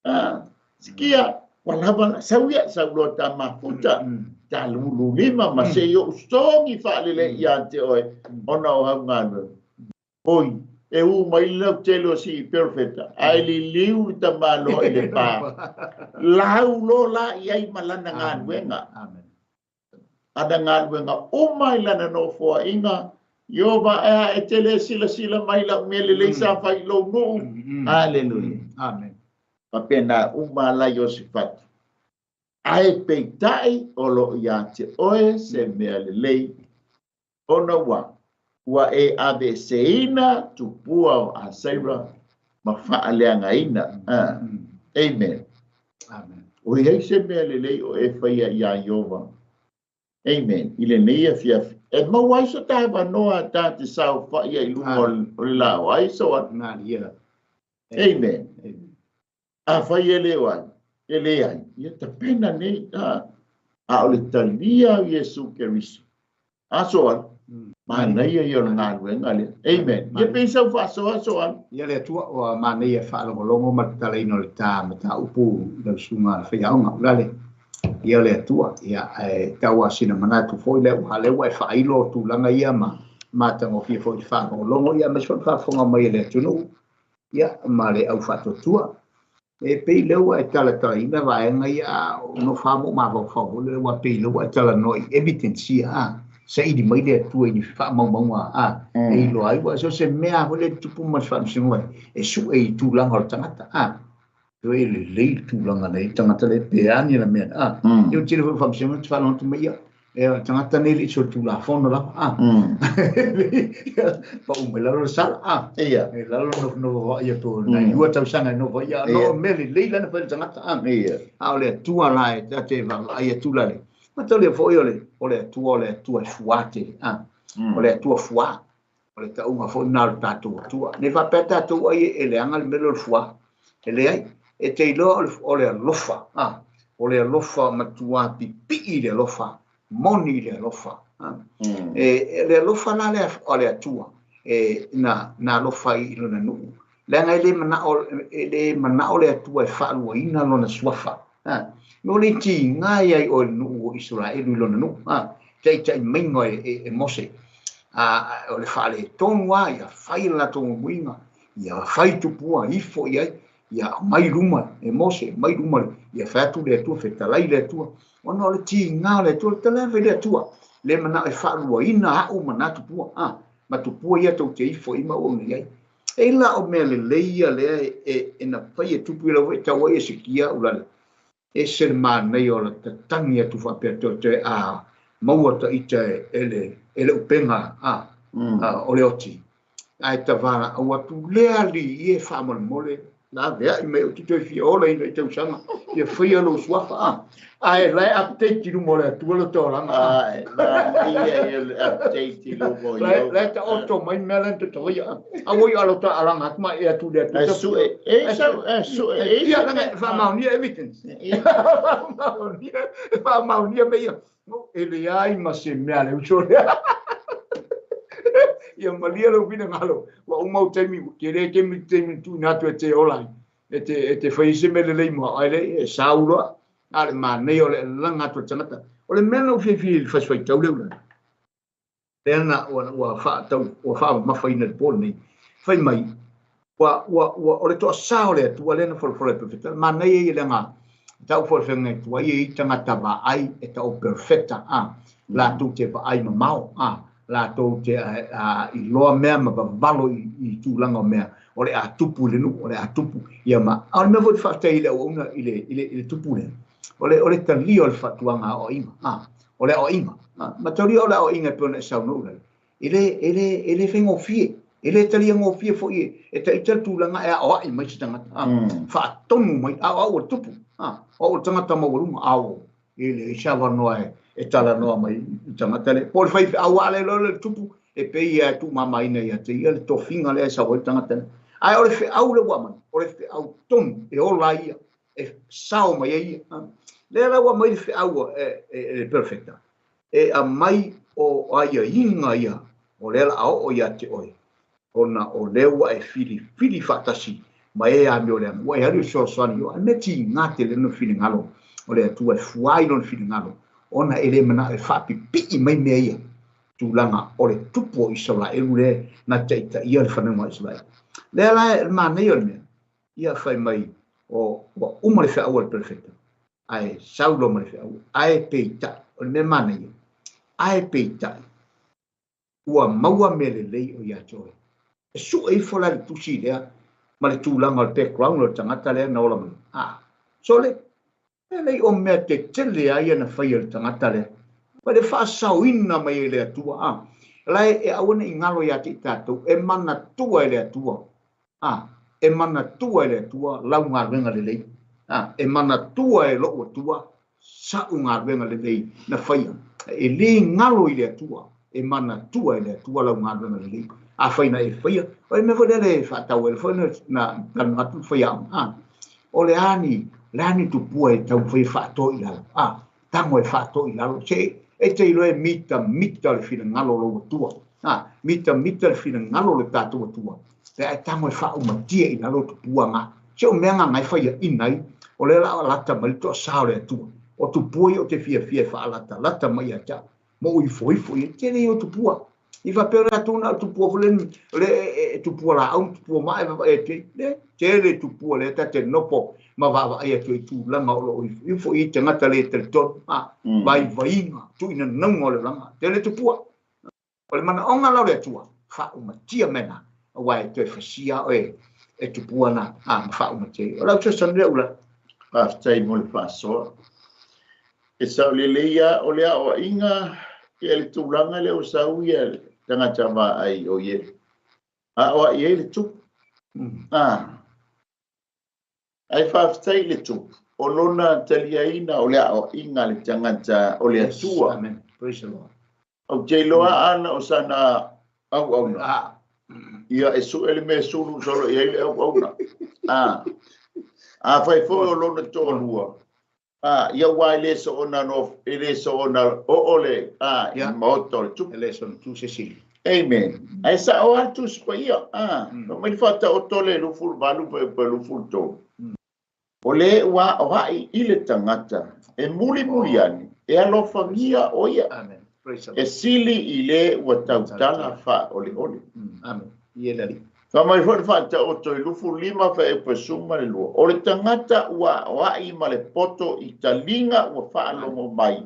Ah, sikia, ua lava la, sau ia, sau loa ta mafuta, ta lululima ma se i ou sogi faalelei ia te oe, ona o au galuega. Oi, e ū mai le lautele o si perofeta, ae liliu le tamaloa i le pa. Lau loa la i ai ma lana galuega. Amen. Ana galuega uma i lana nofoaiga, Ieova, e a e te le silasila mai i lau mea lelei sa fai i lou nuu? Aleluia. Amen. Faapena uma la Iosefatu. Ae peitai o lo o ia te oe se mea lelei, ona ua ua e aveeseina tupua o Asaira ma faaleagaina. Amen. Amen. O i ai se mea lelei o e faia iā Ieova. Amen. I lenei afiafi. E maua ai so ta avanoa ta te saofaia i luga o le la o ai so a. Malie. Amen. Amen. Afai e le o ai, e leai, ia tapena nei, a, a o le talia o Iesu Keriso. A so ai, manaia ia o le galuega lea. Amen. Ia pei sau faasoa so ai. Ia le Atua ua manaia faalogologo ma le tatalaina o le ta mataupu i lau susuga le faiaoga Ulale. Ia le Atua, ia ae tau lava sina manatu foi lea ua lea ua e faailo tulaga ia ma matagofie foi i le faalogologo ia aemaise foi le faafofoga mai a le atunuu ia ma le au faatuatua. E pei lea ua e talatalaina vaega ia a o nofo lava ma ou mafaufau foi lea ua pei lea ua e talanoa i evidence ia a saili mai le Atua i ni faamaumauga a e iloa ai ua so o se mea lava foi lea e tutupu ma le faamasinoga e sue i tulaga o le tagata a. Toe lelei le tulaga na i ai le tagata lea pe a ni ana mea a. Ia ua tele foi o faamasinoga na te faalogo atu mai ia, e o le tagata nei e le i solitulafono lava a. Pau mai lalo le sala a. Ia. E lalo nofonofo vaai atu o nai lua tausaga e nofo ai, a no mea lelei la na fai le tagata a. Ia. A o le Atua la e ta te vaavaai atu la le mataulia foi o le o le Atua o le Atua e fuā tele a. O le Atua fuā. O le tauga foi lena o le tatou Atua. Ne i faapea tatou ai e leaga le mea lea o le fuā. E leai. E te iloa o le alofa, a, o le alofa matua pipii i le alofa, moni i le alofa. A. E, le alofa la lea o le Atua, e, na, na alofa ai i lona nuu. Leaga e le manao, e le manao le Atua e faaluaina lona suafa. A, mo le tiga ia i oe le nuu o Isaraelu i lona nuu, a, taitai maiga e, e, e Mose. A, o le faaletonu lava, ia fai le latou muimuiga, ia fai tupua ifo i ai, ia aumai luma e Mose, aumai luma, ia fai atu le Atua, fetalai le Atua. Ona o le tiga o le Atua, le tala e fai le Atua, le manao e faaluaina au ma na tupua, a, ma tupua ia tou te ifo i ma ua i ai. E la o mea lelei ia lea e, e na fai e tupu i lau e tau ai e sikia ulale. E se le manaia o le tatagi atu faapea toe toe a maua ta ita e le, e le upega a, a, o le oti. Ae tavalaau atu lea alii e faamolemole laveai mai ou te toe fia ola i nai tausaga ia faia lou suafa a. Ae la e update i luma o le Atua lo ta olaga a. Ae, manaia ia le update i luma o Ioga. La e taoto mai mea la na tataia a. Aua i alo ta alaga atu ma e atu le Atua. E sue, e sau, e sue, e Ia, laga e faamaonia evidence. Faamaonia, e faamaonia mea ia. E leai ma se mea a le uso lea. Ia malie lou finagalo, ua uma ou taimi, ua tele taimi taimi tuuina atu e te ola ai. E te, e te fai ai se mea lelei mo au, ae le, e sau loa. A o le manaia o le alaga atu o le tagata. O le mea na ou fiafia i le fasi faitau lea ula, lea na ua, ua faatau, ua faamamafaina i le po lenei, fai mai, ua, ua, ua, o le toasā o le Atua lea na folafola e Perfeta. Manaia ia leaga tau fo le feagai atu ai e i tagata vaai e tau Perfeta, a, latou te vaai mamao, a, latou te a, iloa mea ma vavalo i, i tulaga o mea o le a tupu i le nuu, o le a tupu ia ma, a o le mea foi te faafetai i le auauna i le, i le, i le tupu lea, o le, o le talia o le fautuaga aoaiga, a, o le aoaiga, a, ma talia o le aoaiga e pei ona e saunoa ulale, e le, e le, e le faigofie, e le talia gofie foi e, e taita le tulaga e aoai mai se tagata, a, faatonu mai, a o au o le tupu, a, o au o le tagata maualuga, a o, e leai se avanoa e, e talanoa mai i le tagata lea. Po o le faifeau lava lea loa le tupu, e pei lava e tuumamaina ia te ia le tofiga lea e sau ai le tagata lea. Ae o le feau lea ua aumai, o le feau tonu e ola ai ia, e sao mai ai ia. Lea la ua aumai le feau e, e, e le Perofeta, e aumai o aiaiga ia o lea la a oo ia te oe, ona o lea ua e filifili faatasi ma e amioleaga, ua e alu e fesoasoani i o, a mea tiga tele lona finagalo o le Atua e fua ai lona finagalo, ona e le manao e faapipii mai mea ia, tulaga o le tupu o Isaraelu lea na taitaia le fanauga a Isaraelu. Lea la e manaia o le mea, ia fai mai o ua uma le feau a le Perofeta, ae sau loa ma le feau, ae peitai, o le mea manaia, ae peitai, ua maua mea lelei o ia te oe. E sue ifo la le tusi lea ma le tulaga o le background o le tagata lea na ola mai. A, sole, e leai o mea tetele lava ia na faia e le tagata lea. Ma le faasaoina mai e le Atua, a, la e aua ne i galo ia te i tatou, e manatua e le Atua, a, e manatua e le Atua lau galuega lelei, a, e manatua e lou Atua sa'u galuega lelei na faia. E le galo i le Atua, e manatua e le Atua lau galuega lelei. Afai na e faia, o le mea foi lea le faatau ai foi na talanoa atu le faiaoga, a, o le a ni, le a ni tupua e taumafai e faatoa i lalo, a, tago e faatoa i lalo, se e te iloa e mitamita le finagalo o lou Atua, a, mitamita le finagalo o le tatou Atua, pe a e tago e faaumatia i lalo tupua na. Se o mea na e faiaina ai, o lea la lata mai le toasā o le Atua. O tupua ia ou te fiafia e faalatalata mai ia te au, ma ou ifoifo i ai, tele ia o tupua. I faapea o le latou na o tupua foi le, le e tupua laau ma tupua maa e vaavaai atu ai. Le, tele tupua lea ta te nofo ma vaavaai atu ai tulaga o lo o ifoifo i ai tagata le talitonu, a, vaivaiga, tuuinanauga o le olaga. Tele tupua. O le manaoga la o le Atua, faaumatia mea na, aua e toe fasia oe e tupua na a ma faaumate. O lau fesoasoani lea ula. Faafetai mo le faasoa. E saolelei lava o le aoaiga ia le tulaga lea ua sau ia le tagata vaai o ie. Aoai ai le tupu. Ah. Ae faafetai i le tupu o lona taliaina o le aoaiga a le tagata o le Atua. Amen. Praise the Lord. Ou te iloa ana o sana auauna. Ia e sue le mea sulu solo i ai le auauna. A. Afai foi o lona toalua. A, ia ua e le soona no e le soona oo le a i maota o le tupu. E le soona tu se sili. Amen. Ae sa'o lava le Tusi Paia. A, fai mai le Faataoto le 28 pa pa 23. O le ua aoa'i i le tagata e mulimuli ane, e alofagia o ia. Amen. Praise the E Lord. sili i le ua tautala faaoleole. Amen. Ia le Alii. Fai mai foi le Faataoto i 25 faeupasuma le lua, O le tagata ua aoa'i ma le poto i taliga ua faalogo mai,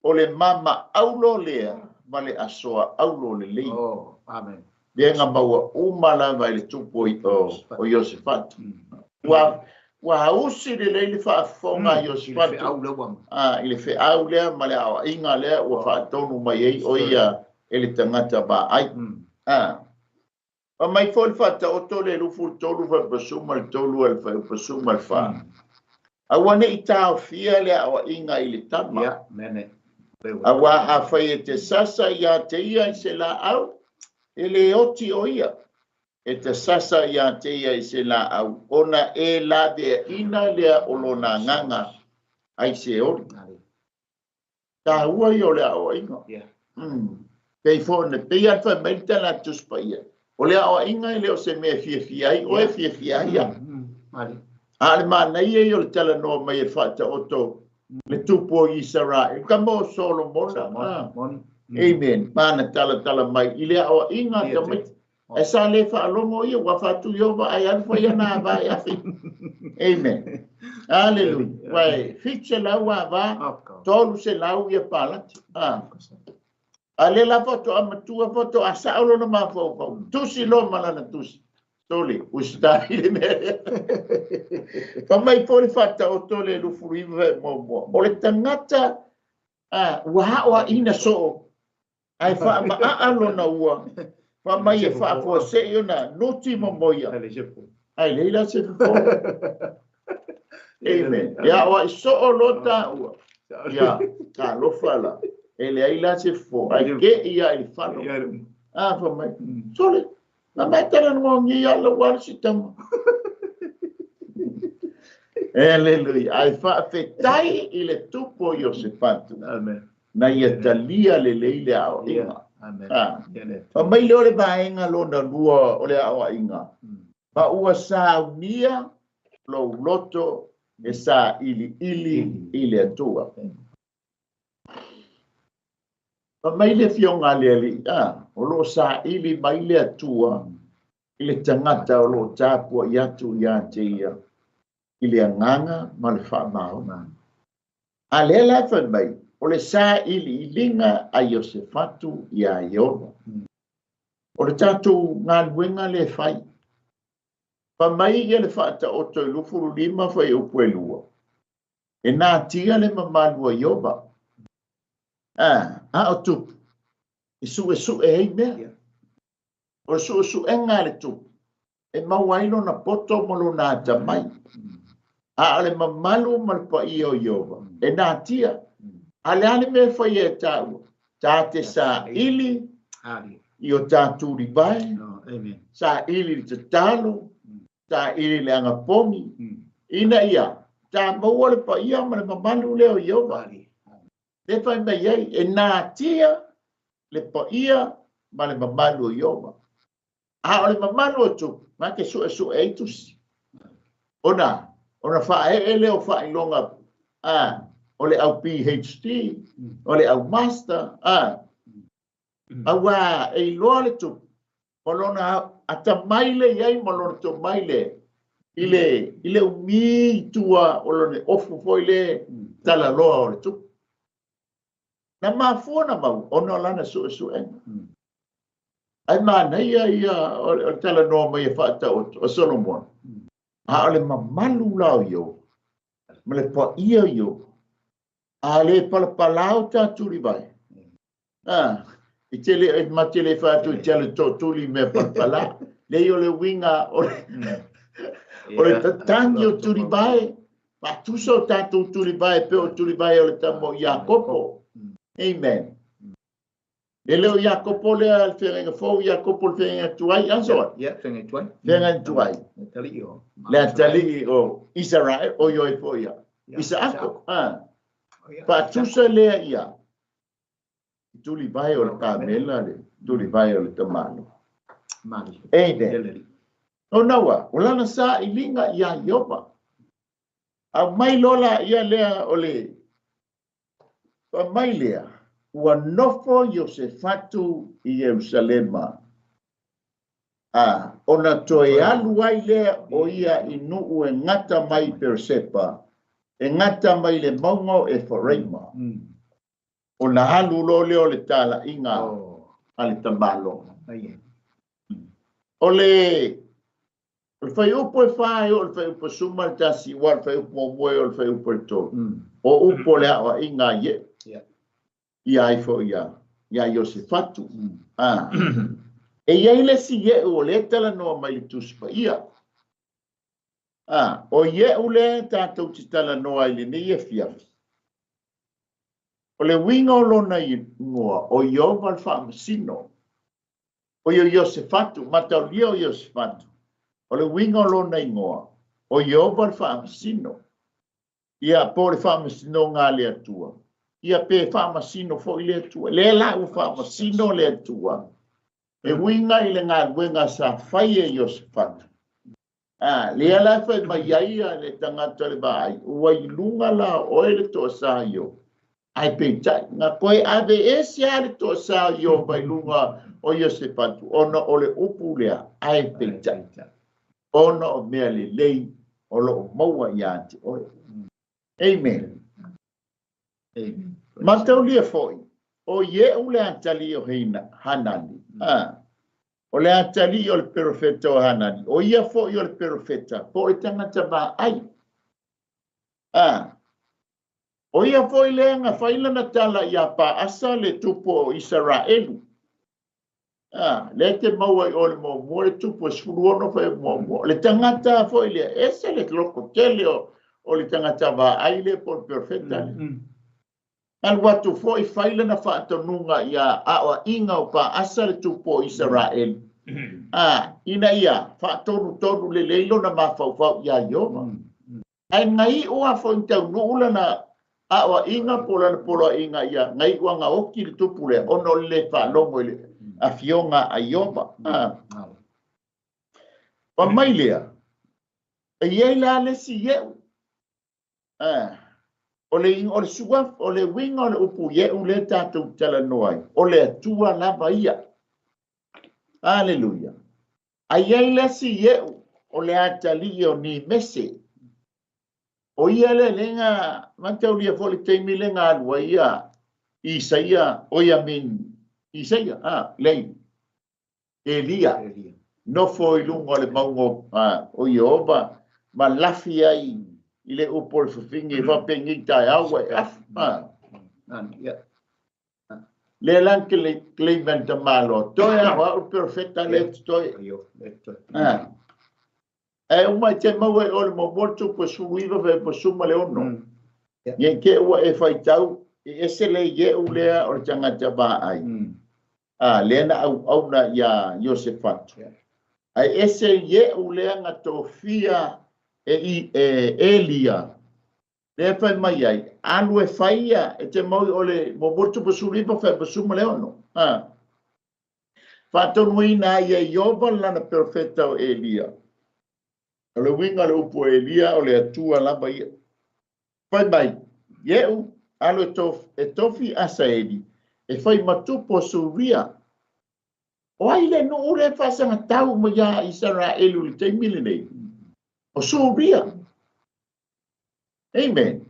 o le mama aulo lea ma le asoa aulo lelei. Oh, amen. Lea na maua uma lava i le tupu o Iosefatu. Ua ua ausi lelei le faafofoga a Iosefatu i le feau lea ma le aoaiga lea ua faatonu mai ai o ia e le tagata vaai. Fai mai foi le Faataoto le 23 faipasuma le 3 a le faipasuma le 4. Aua ne i taofia le aoaiga i le tama. Auā afai e te sasa iā te ia i se laau, e le oti o ia. E te sasa iā te ia i se laau, ona e laveaina lea o lona agaga ai se oli. Taua ia o le aoaiga. Pei foi ona pei lava fai mai le tala a le Tusi Paia, o le aoaiga e le o se mea e fiafia ai oe, fiafia ai au. A o le manaia ia o le talanoa mai e le Faataoto le tupu o Isaraelu, tama o Solomona. Amen. Ma ana talatala mai i le aoaiga a tamaiti. Ae sa le faalogo ia, ua faatu Ieova ae alu fai ana ava e afe. Amen. Hallelujah. Ua e 700 ava, 300 ia palati. Ah. A le la faatoa matua, faatoa sao lona mafaufau. Tusi loa ma lana tusi. Sole, usitai le mea lea. Fai mai foi le Faataoto le 29 fae muamua. O le tagata ua aoaina soo ae faamaaa lona ua, fai mai e faafuasei ona nuti momoia, ae leai la se fofo. Amen. E aoai soo loa taua. Ia, talofa la. E leai la se fofo, ae ke ia i le falo. A, fai mai, sole, na mai talanoa ngi ia lau ala si tama. Hallelujah. Ae faafetai i le tupu o Iosefatu. Amen. Na ia talia lelei le aoaiga. Fai mai lea o le vaega lona lua o le aoaiga, ma ua saunia lou loto e sailiili i le Atua. Fai mai le Afioga a le Alii, o lo o saili mai le Atua i le tagata o lo o tapuai atu ia te ia i le agaga ma le faamaoni. A lea la e fai mai, o le sailiiliga a Iosefatu iā Ieova. O le tatou galuega lea e fai. Fai mai ia le Faataoto i 25 fuaiupu e 2, e natia le mamalu o Ieova. A, a o tupu, e suesue ai mea. O le suesuega a le tupu, e maua ai lona poto ma lona atamai. A o le mamalu ma le paia o Ieova, e natia. A o le a le mea e faia e tāua? Tā te saili i o tātou livae, saili i le tatalo, saili i le agapogi, ina ia tā maua le paia ma le mamalu lea o Ieova. Lea fai mai ai, e natia le paia ma le mamalu o Ieova. A o le mamalu o tupu, na te suesue ai tusi. Ona, ona faaee lea o faailoga a, o le au PhD, o le au Master, a, auā e iloa le tupu, ma lona atamai lea i ai ma lona tomai lea i le, i le umi i tua o lona ofu foi lea talaloa o le tupu. Na mafua ona maua ona o lana suesuega. Ae manaia ia o le talanoa mai e faataoto o Solomona. A o le mamalu la o Ioba ma le paia o Ioba, a le palapala o ta tulivae, i te le, ma te le fai atu i te alu tootuli i mea palapala. Leai, o le uiga o le tatagi o tulivae, faatusa o tatou tulivae pei o tulivae o le tama o Iakopo. Amen. E le o Iakopo lea le feagaiga fou, Iakopo le feagaiga tuai, aso? Ia, feagaiga tuai. Feagaiga tuai. Le atalii o Israel, o ioi foi ia. Isaako. Faatusa lea ia. Tulivae o le kamela le tulivae o le tamalo. Amen. Ona ua, o lana sailiga ia Ioba. Aumai loa la ia lea o le fai mai lea, ua nofo Iosefatu i Ierusalema, a ona toe alu ai lea o ia i nuu e gata mai i Peresepa, e gata mai le mauga o Efaraima. Ona alu loa lea o le talaiga a le tamaloa. O le fuaiupu e 4 e oo i le fuaiupu 11, ua o le fuaiupu muamua e oo i le fuaiupu e 3. O upu o le aoaiga a Ie'u. Ia ai foi ia Iosefatu. E i ai le isi Ie'u o lea e talanoa mai i le Tusi Paia. O Ie'u lea tatou te talanoa ai i lenei afiafi. O le uiga o lona igoa, o Ieova le Faamasino. O ia Iosefatu, mataulia o Iosefatu. O le uiga o lona igoa, o Ieova le Faamasino. Ia, po o le faamasinoga a le Atua. Ia, pe faamasino foi le Atua. Lea la ua faamasino le Atua e uiga i le galuega sa fai e Iosefatu. Lea la e fai mai ai le tagata le vaai, ua i luga la o oe le toasa Ioba. Ae peitai, na toe ave ese lava le toasa o Ioba i luga o Iosefatu, ona o le upu lea, ae peitai, ona o mea lelei o lo o maua ia te oe. Amen. Mataulia foi, o Ie'u le atalii o Hanani. O le atalii o le perofeta o Hanani, o ia foi o le perofeta, po o le tagata vaai. O ia foi lea na fai lana tala ia Paasa le tupu o Isaraelu. Lea te maua i o le muamua le tupu e 16 fai muamua. O le tagata foi lea, ese le loko tele o le tagata vaai lea po o le perofeta lea. Alu atu foi fai lana faatonuga ia aoaiga o Paasa le tupu o Isaraelu. Ina ia faatonutonu lelei lona mafaufau ia Ieova. Ae gai'u a foi taunuu lana aoaiga po o lana poloaiga ia gai'u aga oki le tupu lea ona o le le faalogo i le afioga a Ieova. Fai mai lea, e i ai la le isi Ie'u. O le suafa, o le uiga o le upu Ie'u lea tatou talanoa ai, o le Atua lava ia. Aleluia. Ae i ai le isi Ie'u, o le atalii o Nimese. O ia lea lea mataulia foi le taimi lea na alu ai ia Isaia, o ia min Isaia, lei, Elia, nofo i luga o le mauga o Ieova ma lafi ai i le upu o le fafine e faapenei taeao ua e afu. Lea la claim e le tamaloa, toe a o au le perofeta le totoe. Ae uma i te maua i o le muamua le tupu e 19 fai po 16. Ia te ua e faitau, e ese le Ie'u lea o le tagata vaai. Lea na auauna ia Iosefatu. Ae ese Ie'u lea na tofia e Elia. Lea fai mai ai, alu e fai ia, e te mau o le muamua le tupu 19 fai po 16. Faatonuina ai e Ieova lana perofeta o Elia. O le uiga o le upu o Elia o le Atua lava ia. Fai mai, Ie'u, alu e tofi Asaeli, e fai ma tupu o Suria. O ai le nuu le faasagatau mai ia Isaraelu i le taimi lenei? O Suria. Amen.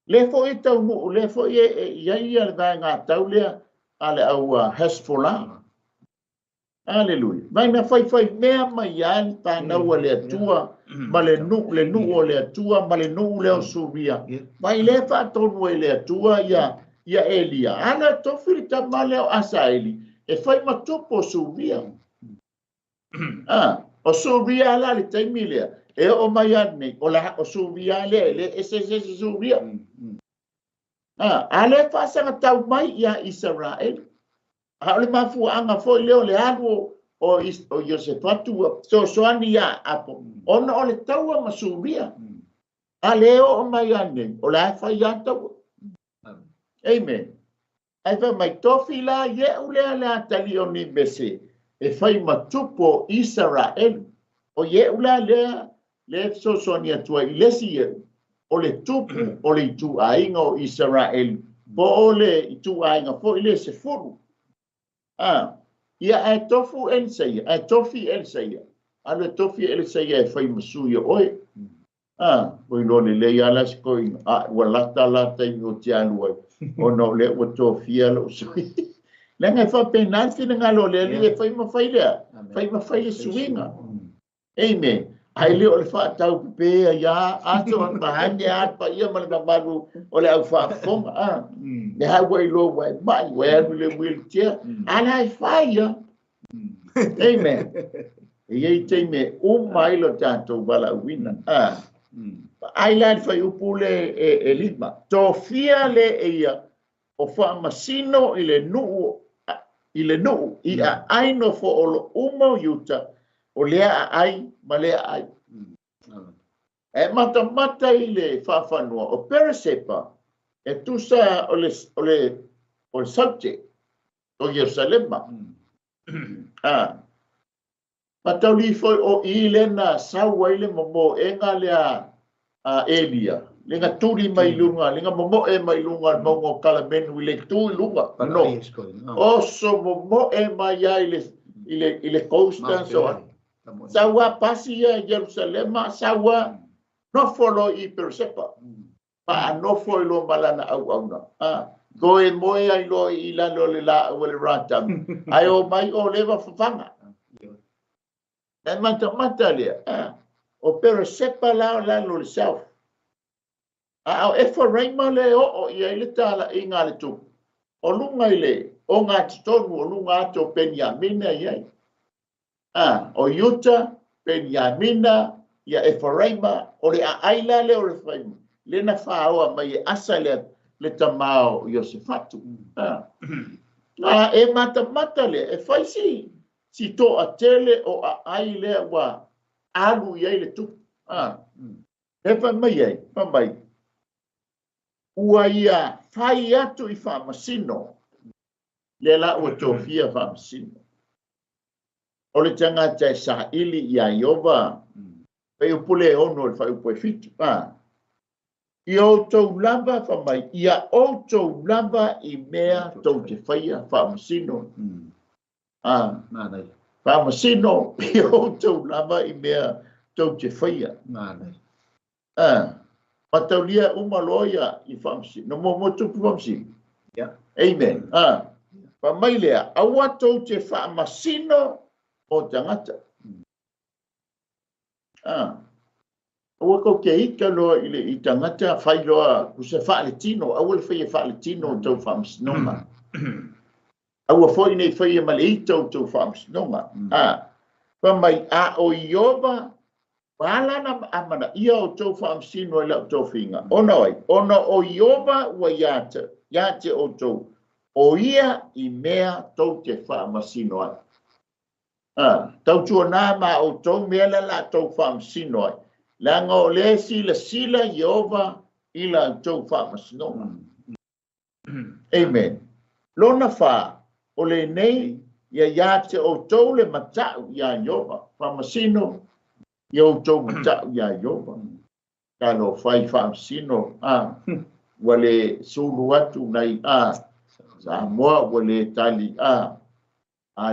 Le foi e taunuu, le foi e i ai ia le vaegatau lea a le au Hezbollah. Aleluia. Vai na faifai mea mai ai le fanau a le Atua ma le nuu, le nuu o le Atua ma le nuu lea o Suria. Vai lea faatonu ai le Atua ia ia Elia. Ala tofi le tama lea o Asaeli e fai ma tupu o Suria. O Suria la le taimi lea. E oo mai nei, o la o Suria lea, e le ese ese ese Suria. A le faasaga tau mai ia Isaraelu. A o le mafuaaga foi lea o le alu o Iosefatu ua fesoasoani ia Apo, ona o le taua ma Suria. A le oo mai nei, o le a fai a taua. Amen. Ai fai mai tofi la ieu lea le atali o ni mese e fai ma tupu o Isaraelu. O ieu la lea le fesoasoani atu ai i le isi ieu, o le tupu o le ituaiga o Isaraelu, po o le ituaiga foi le 10. Ia ae tofu Elisaia, ae tofi Elisaia. Alu e tofi Elisaia e fai ma sui o oe. Oi loa lelei ala se koina. Ua lata la taimi o te alu ai. Ona o lea ua tofia lou sui. Leaga e faapena le finagalo o le Alii e fai ma fai lea. Fai ma fai le suiga. Amen. Ai le o le faatau pepea ia aso mahane a paia ma le mamalu o le au faafofoga. Le hau ai loa ua e mai, ua e alu i le wheelchair. Ala e fai ia. Amen. E iai taimi e uma ai lo tatou valaauina. Ai la le fuaiupu le e 5. Tofia le e ia o faamasino i le nuu i le nuu i aai nofo o lo uma o Iuta o lea aai ma lea aai. E matamata i le faafanua o Peresepa e tusa o le o le o le saute o Ierusalema. Matauli foi o i le na sau ai le momoega lea a Elia. Le nga tuli mai lunga, le nga momoe mai lunga le maunga o Kalamenu i le tu i lunga. No. Oso momoe mai ai i le coast so on. Saua pasi ia Jerusalema, saua nofo lo i Peresepa. Pa nofo i lo malana au auna. Koe moe ai lo i lalo le la o le ratam. Ai o mai o leva fafanga. E matamata lea. O Peresepa la o lalo le south. A o Ephraima le oo ia i le tala i ngā le tupu. O lunga i le, o ngā titonu, o lunga atu o Peniamina i ai. O Iuta, Peniamina, ia Ephraima, o le aai la le o Ephraima. Le na whaoa mai e asa le, le tamao Iosefatu. E matamata le, e whai si, si toa tele o aai lea ua alu i ai le tupu. E whai mai ai, whai mai. Ua ia fai atu i faamasino. Le la ua tofia faamasino. O le tagata e saili iā Ieova. Fuaiupu le 6 le fuaiupu e 7. Ia outou lava fai mai, ia outou lava i mea tou te faia faamasino. Faamasino, ia outou lava i mea tou te faia. Mataulia uma loa ia i faamasino. Mo mo tupu faamasino. Amen. Fai mai lea, aua tou te faamasino o tagata. Aua kou te ita loa i le i tagata fai loa kusa faaletino, aua le faia faaletino o tou faamasinoga. Aua foi nei faia ma le ita o tou faamasinoga. Fai mai a o Ieova ma ala na amanaia o tou faamasino i lau tofiga. Ona oi, ona o Ieova ua ia te, ia te outou, o ia i mea tou te faamasino ai. Tautuana ma outou mea la la tou faamasino ai. Leaga o le silasila Ieova i la outou faamasinoga. Amen. Lona 4, o lenei ia ia te outou le matau iā Ieova. Faamasino ia outou matau iā Ieova. Talo fai faamasino. Ua le sulu atu nai Samoa ua le tali a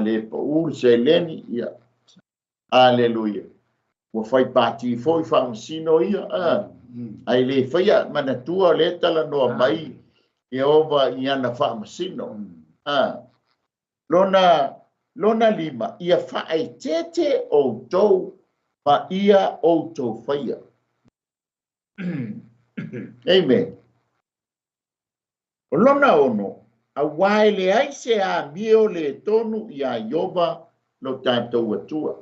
le pau le seleni ia. Aleluia. Ua fai pati foi faamasino ia. Ai le faia manatua le talanoa mai Ieova i ana faamasino. Lona Lona lima, ia faaeteete outou ma ia outou faia. Amen. O lona 6, auā e leai se amio le tonu iā Ieova lo tatou Atua.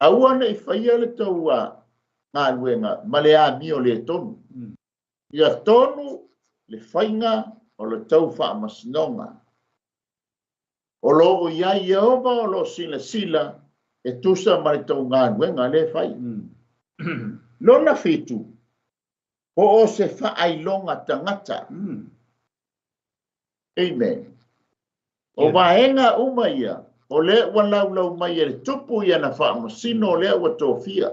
Aua nei faia le tou galuega ma le amio le tonu. Ia tonu le faiga o le tou faamasinoga. O loo iai Ieova o loo silasila e tusa ma le tou galuega lea e fai. Lona 7, po o se faailoga tagata. Amen. O vaega uma ia, o lea ua laulau mai e le tupu ia na faamasino o lea ua tofia.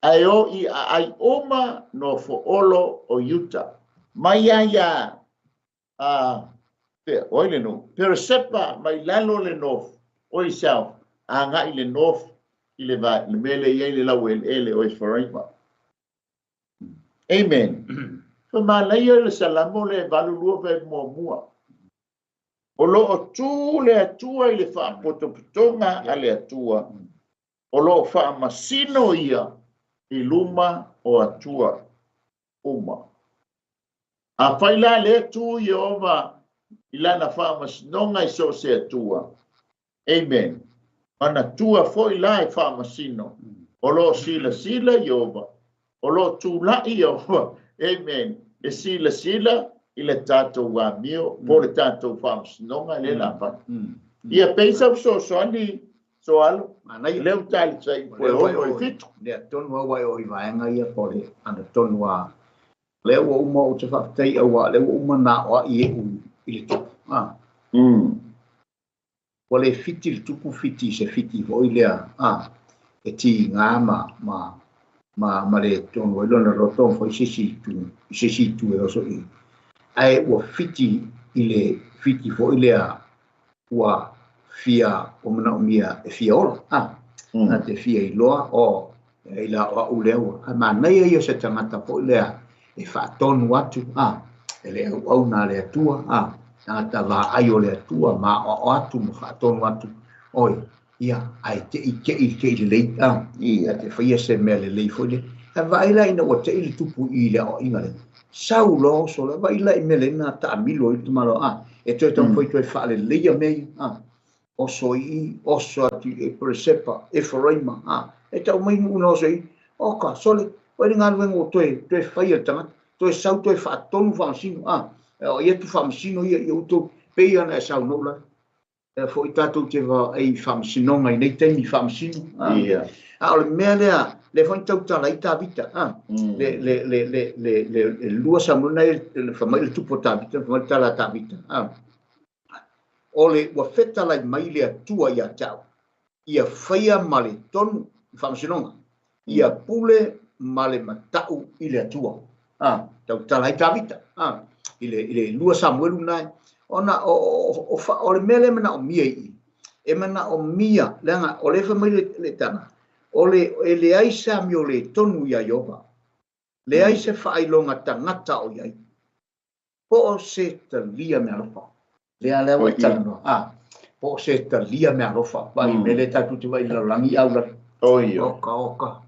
Ae o i aai uma no foolo o Iuta. Mai ia oi le no Peresepa mai lalo le north, oi south, agai le north i le vai, le mele ia le lau ele o Efraima. Amen. Fa malaia le salamo le 82 ve muamua. O lo o tu le Atua i le faapotopotoga a le Atua. O lo o faamasino ia i luma o Atua uma. A fai la le tu Ieova i lana faamasinoga i so o se Atua. Amen. Mana tua foi la e faamasino. O lo o silasila Ieova. O lo o tula'i Ieova. Amen. E silasila i le tatou amio po le tatou faamasinoga le la fai. Ia peisa o fesoasoani soalo. Lea ua talisai po e 6 i le 7. Lea tonu au ai o i vaega ia po le ana tonu a lea ua uma ou te faafetai auā lea ua uma na o ai e'u i le tupu. Ua le fiti le tupu fiti i se fiti foʻi lea e tigā ma le tonu ai lona loto foi se isi itu e oso i ae ua fiti i le fiti foʻi lea ua fia ua manaomia e fia ola na te fia iloa o i la o a'u lea ua ae manaia ia o se tagata foʻi lea e faatonu atu e le auauna a le Atua tagata vaai o le Atua maoao atu ma faatonu atu oi ia ae te'i te'i te'i lelei ia te faia se mea lelei foi lea ae vaai la ina ua te'i le tupu i le aoaiga lea sau loa oso la vaai la i mea lea na taamilo ai le tamaloa e toe taumafai toe faaleleia mea ia oso i oso atu i Peresepa Efraima e tau mai nuu na oso i oka sole o le galuega ua toe faia le tagata toe sau toe faatonu faamasino o ia tu faamasino ia ia outou pei ona e saunoa la e foʻi tatou te vaai faamasinoga i nei taimi faamasino a o le mea lea le foi tautala ai Tavita le 2 Samuel le famai le tupu o Tavita famai le tala a Tavita o le ua fetalai mai le Atua ia te au ia faia ma le tonu i faamasinoga ia pule ma le mata'u i le Atua tautala ai Tavita i le 2 Samuelu nae ona o le mea lea manaomia i e manaomia leaga o le famai le tala o le e leai se amio le tonu ia Ieova leai se faailoga tagata o iai po o se talia mea alofa lea lea ua talanoa po o se talia mea alofa vai mele tatou te vai lalolagi aulali oka oka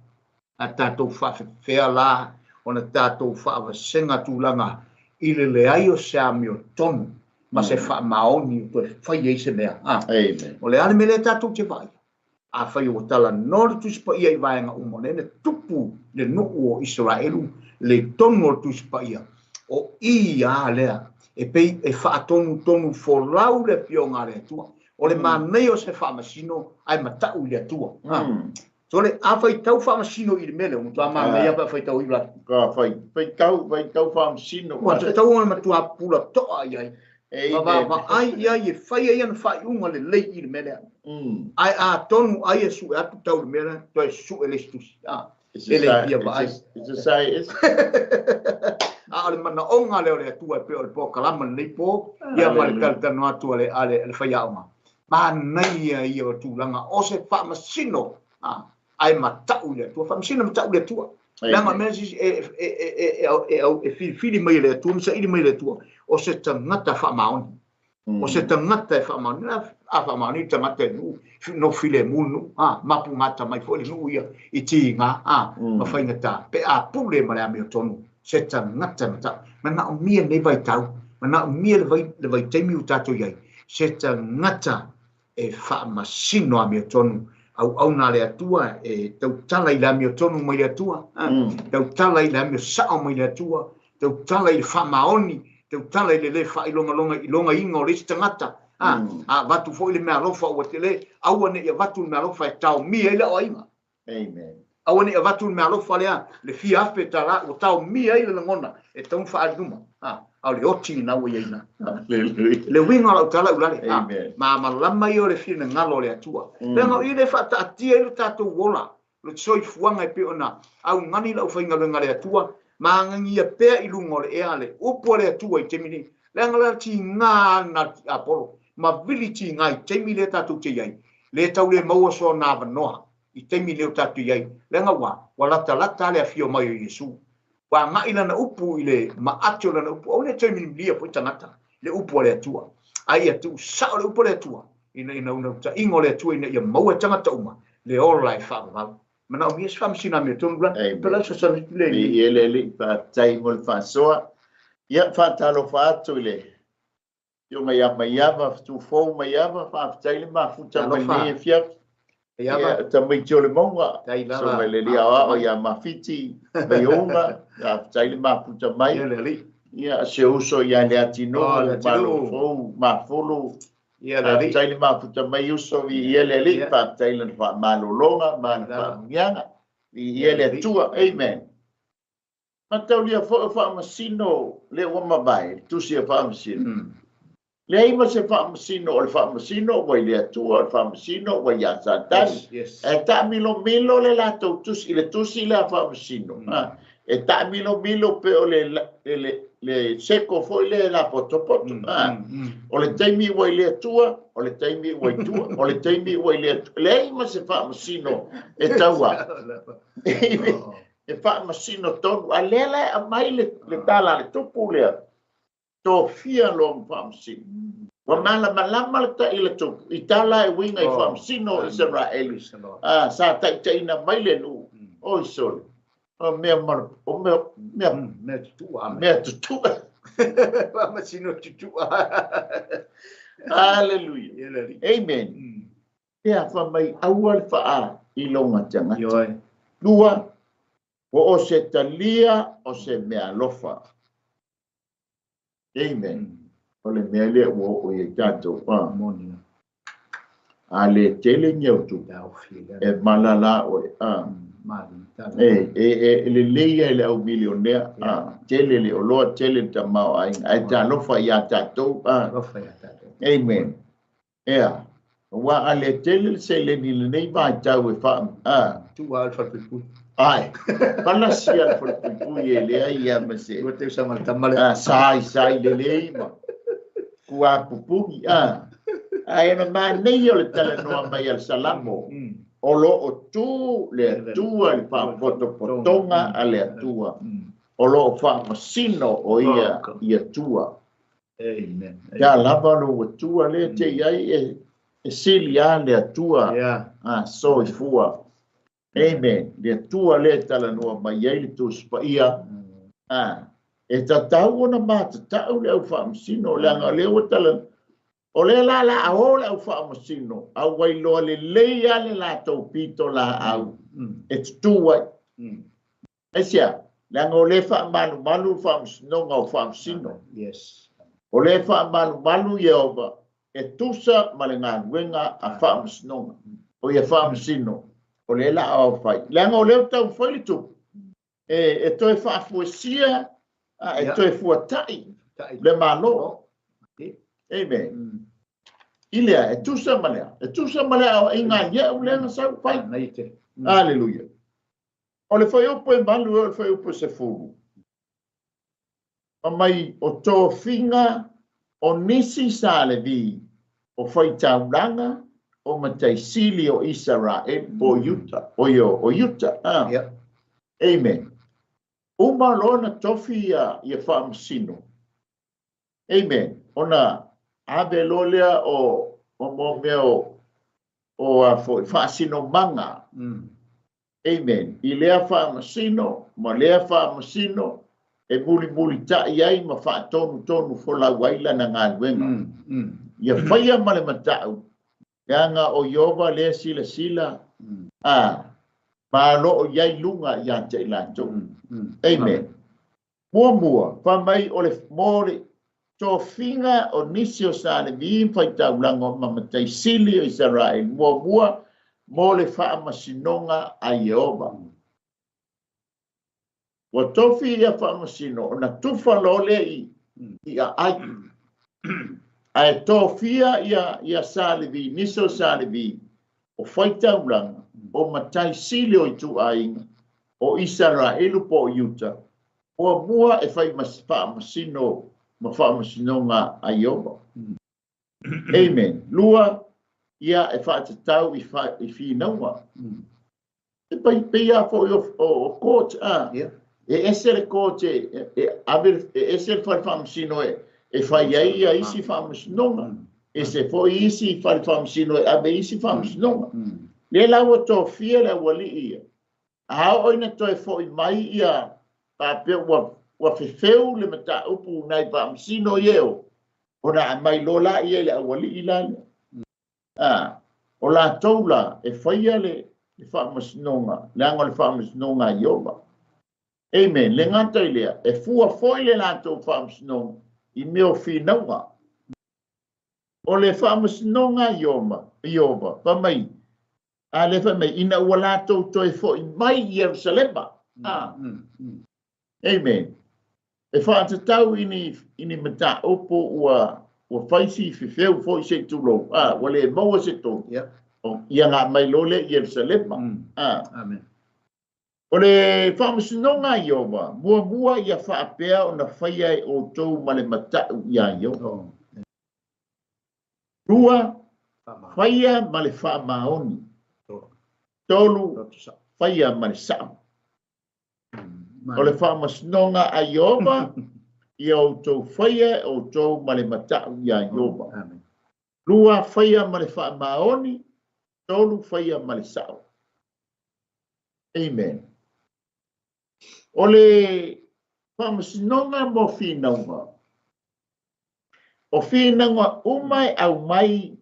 a tatou faafefea la ona tatou faavasega tulaga i le leai o se amio tonu ma se faamaoni o toe fai ai se mea o le a le mea lea tatou te vaai a fai ua talanoa le Tusi Paia i vaega uma lea na tupu le nuu o Isaraelu le tonu o le Tusi Paia o i a lea e pei e faatonutonu folau le afioga a le Atua o le manaia o se faamasino ae mata'u i le Atua sole a faitau faamasino i le mea lea ua matua manaia pe a faitau i la faitau faamasino ua tatau ona matua pula to'a i ai ma vaai i ai e fai ai ana faaiuga lelei i le mea lea ae atonu ai e su'e atu tau le mea lea toe su'e le isi tusi e le fia vaai a o le manaoga lea o le Atua e pei o le polokalama lenei po ia ma le talatanoa atu a le faiaoga manaia ia o tulaga o se faamasino ae mata'u i le Atua faamasino mata'u i le Atua leaga mea sisi e filifili mai e le Atua ma saili mai e le Atua o se tagata faamaoni. O se tagata e faamaonia, a faamaonia le tagata i le nuu, nofo filemu le nuu, a, mapugata mai foi le nuu ia i tiga, a, ma faigata, pe a pule ma le amiotonu se tagata e matau. Manaomia lenei vaitau, manaomia le vaitaimi ua tatou i ai, se tagata e faamasino amiotonu, auauna a le Atua e tautala i le amiotonu mai le Atua, tautala i le amio sao mai le Atua, tautala i le faamaoni, tautala i le le faailogalonga ilogaina o le isi tagata, a avatu foi le meaalofa ua tele, aua ne i avatu le meaalofa e taomia ai le aoaiga. Amen. Aua ne i avatu le meaalofa lea, le fia afe tala, ua taomia ai le lagona, e tatau ona faaali luma. A o le oti lena ua i ai ina. Hallelujah. Le uiga o lau tala ulale, Amen. Malamalama ia o le finagalo o le Atua. Leaga o i le faataatia ai lo tatou ola, le soifuaga e pei ona augani le aufaigaluega a le Atua, ma agagia pea i luga o le ea le upu a le Atua i taimi nei. Leaga la tiga lena le tiapolo, ma vili tiga i taimi lea tatou te i ai, le tau le maua sona avanoa i taimi lea o tatou i ai, leaga ua latalata le afio mai o Iesu. Ua agai lana upu i le maate o lana upu, aua ne i toe milimilia foi tagata le upu a le Atua. Ae ia tuusao le upu a le Atua, ina ia naunautaiga o le Atua ina ia maua e tagata uma le ola e faavavau. Manaomia se faamasina amiotonu la. Amen. Pe la fesoasoani atu le I e le alii faafetai mo le faasoa. Ia faatalofa atu i le afioga ia Maiava, Tufou Maiava, faafetai le mafuta mai Talofa. nei afiafi. Maiava. Ia, tamaiti o le mauga. Tai lava. So mai le lia aoao ia Mafiti, Maiouga, faafetai le mafuta mai. Ia le alii. Ia, se uso ia Leatinuu, Oh, Leatinuu. Malofou, Mafulu. Ia le alii. Faafetai le mafuta mai uso i ia le alii, Ia. faafetai lana faamalologa ma lana Lava. faamuniaga. I ia le Atua, amen. Mataulia foi o faamasino le ua mavae, le tusi a faamasino. Leai ma se faamasino, o le faamasino ua i le Atua, o le faamasino ua ia Satani. Yes, yes. E taamilomilo le latou tusi, i le tusi lea faamasino. E taamilomilo pe o le seko foi le la potopoto. O le taimi ua i le Atua, o le taimi ua i tua, o le taimi ua i le Atua. Leai ma se faamasino e taua. E faamasino tonu. A lea la e aumai le tala a le tupu lea, tofia loa ma faamasino. Ua malamalama le tai le tupu. I tala e uiga i faamasino o Israeli. Praise the Lord. Sa taitaiina mai le nuu. Oi sole. O mea mar, o mea, mea, Mea tutua. Mea tutua. Faamasino tutua. Hallelujah. Ia le alii. Amen. Ia fa mai aua le faa i longa tagata. Ioe. Lua, po o se talia o se mea alofa. Amen. O le mea lea ua oo i ai tatou. Moni. A le tele ni au tupe. Tau fia. E malala oe. Mali. E lelei ai le au milionea. Tele le oloa, tele le tamaoaiga. Ae talofa ia tatou. Talofa ia tatou. Amen. Ea. Ua a le tele le seleni lenei vaitau e faa. Tua le falepuipui. Ai. Palasia le falepuipui e leai ia ma se. Ua teu sama le tama le. Sai, sai lelei ma. Kua pupugi. Ai na manei o le talanoa mai al Salamo. O lo o tu le Atua le faapotopotoga a le Atua. O lo o faamasino o ia i Atua. Amen. Ia lava lo Atua le te iai e sili a le Atua. Soifua. Amen. Le Atua le talanoa mai ai le Tusi Paia. E tatau ona matatau le au faamasino, leaga o lea ua tala. O le la la a o le au faamasino, au wailoa le lei a le latou pito la au. E tutu ai. Aisea, leaga o le faamalumalu le faamasinoga o faamasino. Yes. O le faamalumalu Ieova e tusa ma le galuega a faamasinoga. O ia faamasino, o le la au fai. Leaga o lea tau fai le tupu. E toe faafuasia, e toe fuatai le malo. Amen. I lea, e tusa ma lea. E tusa ma lea o inga ia u lea na sau fai. Hallelujah. O le whaiupu e malu e o le whaiupu se fulu. Ma mai o tōfinga o nisi sa le vi o whaitauranga o mataisili o Israel po Yuta. O io, o Yuta. Amen. Uma lona tofi ia whaamasino. Amen. Ona Ave loa lea o o mo mea o o a foi faasinomaga. Amen. I lea faamasino ma lea faamasino e mulimulitaʻi ai ma faatonutonu folau ai lana galuega. Ia faia ma le mataʻu, leaga o Ieova lea silasila a ma o lo o i ai luga ia te i latou. Amen. Muamua, fai mai o le mo le tofiga o nisi o Sa Levi ma faitaulaga ma matai sili o Isaraelu, muamua mo le faamasinoga a Ieova. Ua tofi ia faamasino ona tufa loa lea i, i aai. Ae tofia ia, ia Sa Levi, nisi o Sa Levi, o faitaulaga, o matai sili o ituaiga, o Isaraelu po o Iuta, muamua e fai faamasino ma faamasinoga a Ieova. Amen. Lua, ia e faatatau i, fa, i finauga. E pai pei a foi o, o, o court, a. Yeah. E ese le court e, e, e ave, e ese le fale faamasino e, e fai ai ia isi faamasinoga. Ese foi isi fale faamasino e ave isi faamasinoga. Lea la ua tofia le aualii ia. A oo ina toe foi mai ia faapea ua, ua fefeu le mataupu nai faamasino ia o, ona aumai loa laia i le aualii la lea. A, o latou la e faia le, le faamasinoga, leaga o le faamasinoga a Ieova. Amen. Le gata i lea, e fua foi le latou faamasinoga i mea o finauga. O le faamasinoga a Ieova, Ieova, fai mai, a lea fai mai, ina ua latou toe foi mai i Ierusalema. A. Amen. E faatatau i ni, i ni mataupu ua, ua fai si fefeu foi se i tulou, a, ua le maua se tonu. Yeah. O, ia na aumai loa lea i Ierusalema. A. Amen. O le faamasinoga a Ieova, muamua ia faapea ona faia e outou ma le mataʻu iā Ieova. Oh. Lua, faia ma le faamaoni. Tolu, faia ma le saʻo. O le faamasinoga a Ieova, ia outou faia e outou ma le mataʻu iā Ieova. Lua, faia ma le faamaoni. Tolu, faia ma le saʻo. Amen. O le faamasinoga mo finauga. O finauga uma e aumai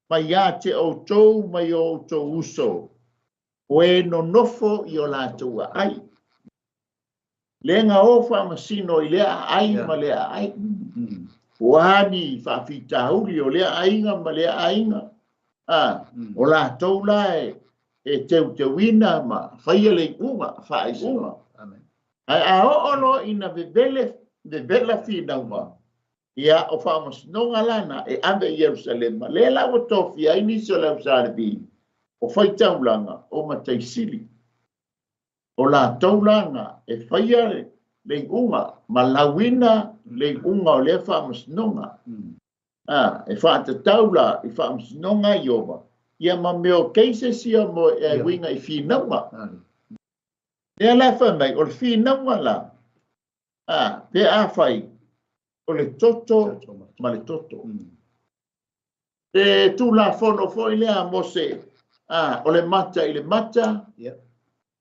mai iā te outou mai o outou uso, o e nonofo i o latou aai. Le ga o faamasino i lea aai ma lea aai. Ua a ni faafitauli o lea aiga ma lea aiga. A, o latou la e, e teuteuina ma faia le iuga, faaiuga. Ae a oo loa ina vevele, vevela finauga, ia o faamasinoga la na e ave i Ierusalema, lea la ua tofia ai nisi o le au Sa Levi, o faitaulaga, o mataisili. O latou la na e faia le iuga ma lauina le iuga o lea faamasinoga. A, e faatatau la i faamasinoga a Ieova, ia ma mea o cases ia mo e uiga i finauga. Lea la fai mai, o le finauga la, a, pe afai o le toto ma le toto. Le Tulafono foi lea a Mose, a, o le mata i le mata,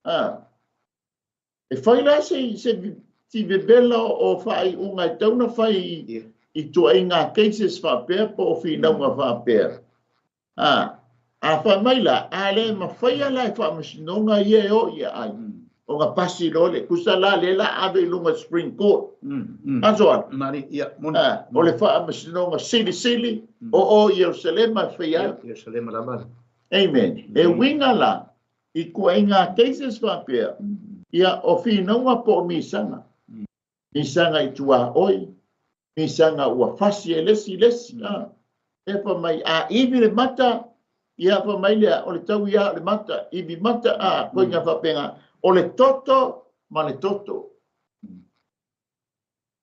a, e fai la se, se si vevela o faaiuga e tatau ona fai i, i tuaiga cases faapea po o finauga faapea. A, a fai mai la, a le mafaia la e faamasinoga ia e o i aai, ona pasi loa le, tusa la lea la ave i luga Supreme Court. Aso ala. Mari, ia, moni. A, o le faamasinoga silisili o o i Ierusalema e faia ai. Ierusalema lava. Amen. E uiga la, i tuaiga cases faapea, ia o finauga po o misaga. Misaga i tuaoi, misaga ua fasi e le isi le isi. A, e fai mai, a ivi le mata, ia fai mai lea, o le taui lava o le mata, ivi mata, a, koiga faapena. O le toto ma le toto.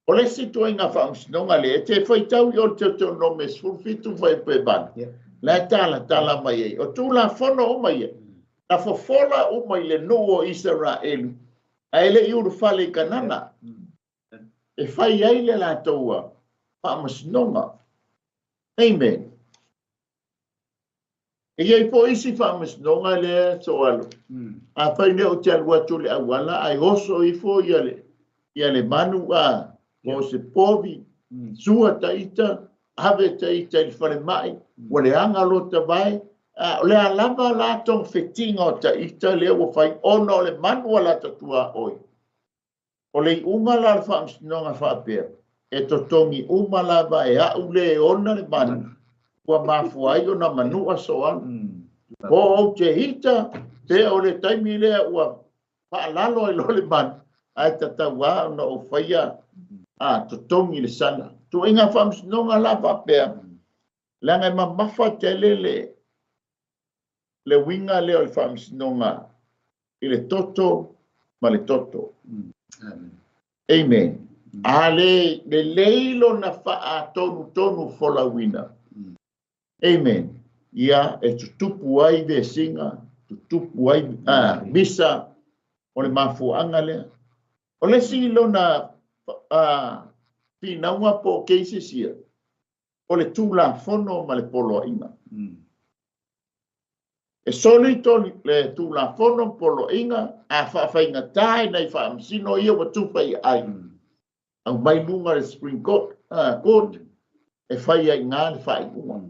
O le isi ituaiga faamasinoga lea, e te faitau i o le Teuteronome 17 fuaiupu e 8, la e talatala mai ai, o Tulafono uma ia, na fofola uma i le nuu o Isaraelu, ae le i ulufale i Kanana, e fai ai le latou faamasinoga. Amen. E i ai foi isi faamasinoga lea soalo. Afai nei ou te alu atu i le auala ae oso ifo ia le manu a po o se povi, sua taita, ave taita i le falemai, ua leaga lota vae, o le a lava la togafitiga o taita lea ua fai ona o le manu a lata tuaoi. O le iuga la o le faamasinoga faapea, e totogi uma lava e au le e ona le manu, ua mafua ai ona manua soalo. Po ou te ita, pe o le taimi lea ua faalalo ai loa le manu, ae tatau lava ona ou faia totogi le sala. Tuuaiga faamasinoga la faapea, leaga e mamafa tele le uiga lea o le faamasinoga i le toto ma le toto. Amen. A le lelei lona faatonutonu folauina. Amen. Ia e tutupu ai vesiga, tutupu ai misa o le mafuaaga lea. O le isi lona finauga po o cases ia, o le Tulafono ma le poloaiga. E soli le Tulafono ma poloaiga, a faafaigata i nai faamasino ia ua tufa i aai. Aumai luga le Supreme Court, Court e fai ai i ina le faaiuga.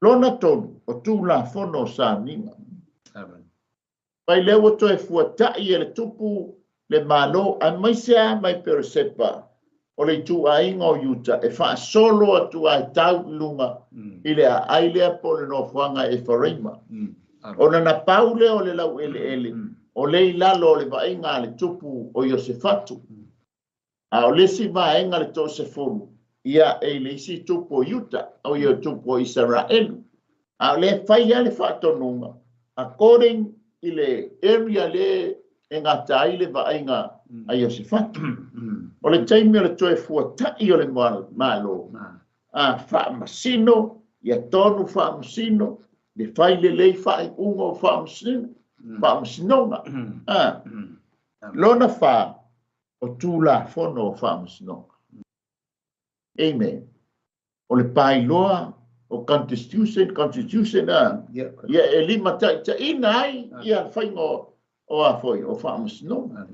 Lona tolu, o Tulafono o sauniga. Mai lea ua toe fuata'i e le tupu le Malo, aemaise lava mai Peresepa o le ituaiga o Iuta, e faasolo atu lava e tau i luga i le aai lea po o le nofoaga Efaraima. Ona na pau lea o le laueleele o lea i lalo o le vaaiga a le tupu o Iosefatu. A o le isi vaega le toasefulu, ia e i le isi tupu o Iuta, o ia tupu o Isaraelu. A o lea e fai lava le faatonuga according i le area lea e gata ai le vaaiga a Iosefatu. O le taimi o le toe fuata'i o le Malo, a faamasino, ia tonu faamasino, le fai lelei faaiuga o faamasinoga. Lona fa, o Tulafono o faamasinoga. Amen. O le pailoa o Constitution, Constitution ia e limataitaiina ai ia le faiga o a foi o faamasinoga.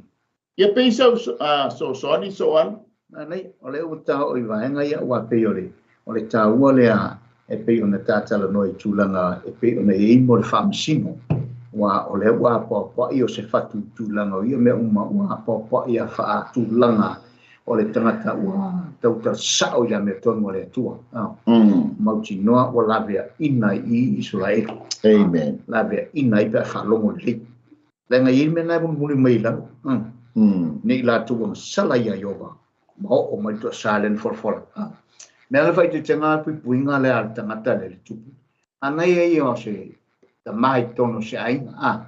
Ia pei sau soasoani soalo. Manaia, o lea ua taoo i vaega ia aua pei o le taua lea e pei ona tatalanoa i tulaga e pei ona i ai mo le faamasino. Aua o lea ua apoapoai o se fatu i tulaga o ia mea uma, ua apoapoai a faatulaga o le tagata ua tautasao i le amiotonu a le Atua. Mautinoa ua laveaina i Isaraelu. Amen. Laveaina ai pe a faalogo lelei. Leaga e i ai mea na e mulimuli mai i lalo. Nei latou ua masala ia Ieova, ma oo mai le toasa lea na folafola. Mea le faaitaitaga puipuiga lea a le tagata lea le tupu. Manaia ia o se tama i totonu o se aiga.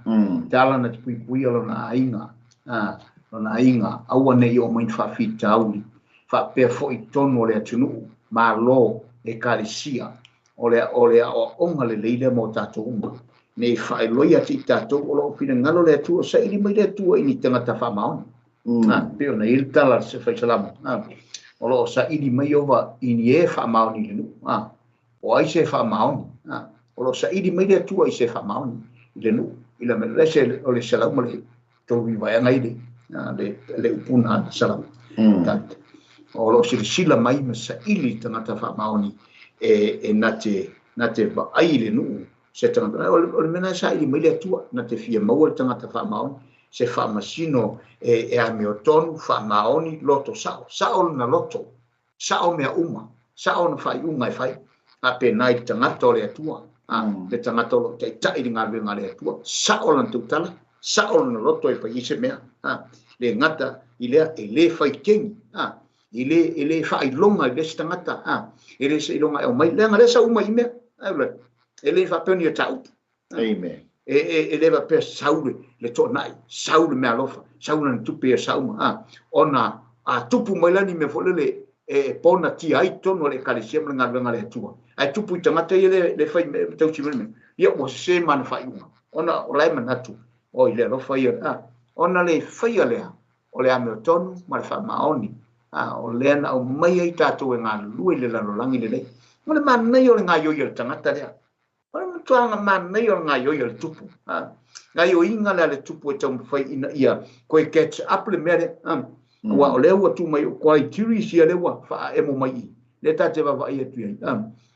Tala na te puipuia lona aiga. Lona aiga, aua ne i oo mai ni faafitauli. Faapea foi i totonu o le atunuu, Malo, Ekalesia, o le aoaoga lelei lea mo tatou uma. Nei faailoa ia te i tatou o loo finagalo le Atua, saili mai le Atua i ni tagata faamaoni. Pei ona i ai le tala a se faisalamo. O loo saili mai Ieova i ni e faamaoni i le nuu. O ai se faamaoni? O loo saili mai le Atua i se faamaoni i le nuu. I le mea se o le salau ma le tolu i vaega i le upuna a salamo. O loo silasila mai ma saili tagata faamaoni e na te vaai i le nuu. Se tagata, o le mea na saili mai le Atua, na te fia maua le tagata faamaoni, se faamasino e amiotonu, faamaoni, loto sao, sao lona loto, sao mea uma, sao na faaiuga e fai. A pēnā i le tagata o le Atua, le tagata o lo taitai i le galuega a le Atua, sao lana tautala, sao lona loto e fai ai se mea. Le gata i lea e le fai keni, e le faailoga i le isi tagata, e le sailoga e aumai, leaga lea sa uma i mea. E le faapea ni o taupu. Amen. E le faapea sau le toanai, sau le mealofa, sau lana tupe ia sauma. Ona a tupu mai la ni mea foi lele e pona tia ai totonu o le Ekalesia ma le galuega a le Atua. Ae tupu i tagata ia le fai tausi mai le mea. Ia ua sese ma na faaiuga. Ona o la e manatu, oi le alofa ia. Ona le faia lea o le amiotonu ma le faamaoni. O lea na aumai ai tatou e galulue i le lalolagi lelei. O le manaia o le gaoioi a le tagata lea. O le matuaga manaia o le gaoioi a le tupu. Gaoioiga lea a le tupu e taumafai ina ia toe catch up le mea lea. Aua o lea ua tu mai o criteria ia lea ua faaemo mai i. Lea ta te vaavaai atu i ai.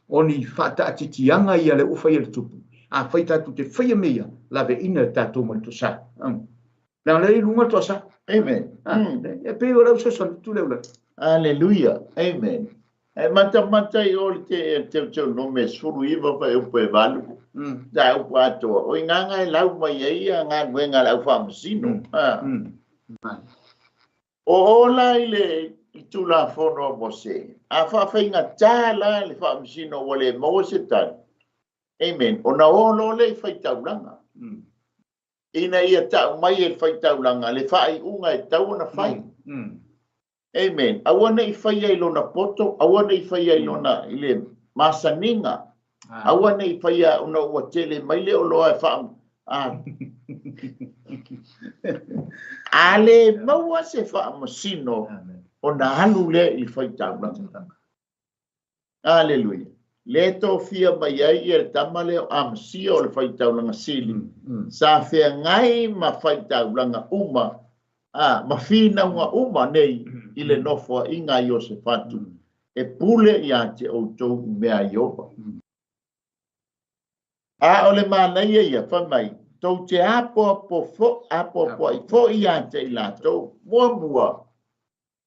O ni faataatitiaga ia lea ua faia e le tupu. Afai tatou te faia mea ia, laveaiina le tatou ma le toasa. Leaga lea i luga le toasa. Amen. E pei o lau fesoasoani atu lea ula. Aleluia. Amen. E matamata i o le te Teuteronome 19 fuaiupu e 8. Mataupu atoa. O i gaga e lau mai ai ia galuega a le au faamasino. O o la i le Tulafono a Mose, a faafaigata la le faamasino ua le maua se tali. Amen. Ona o loa lea i faitaulaga. Ina ia tau mai e le faitaulaga le faaiuga e tatau ona fai. Amen. Aua ne i faia i lona poto, aua ne i faia i lona i le masaniga. Aua ne i faia ona ua tele mai le oloa e faa a le maua se faamasino ona alu lea i le faitaulaga. Aleluia. Le tofia mai ai ia le tama lea o Amasia o le faitaulaga sili. Sa feagai ma faitaulaga uma, ma finauga uma nei i le nofoaiga a Iosefatu, e pule ia te outou i mea a Ieova. A o le manaia ia, fai mai, tou te apoapoai foi ia te i latou. Muamua,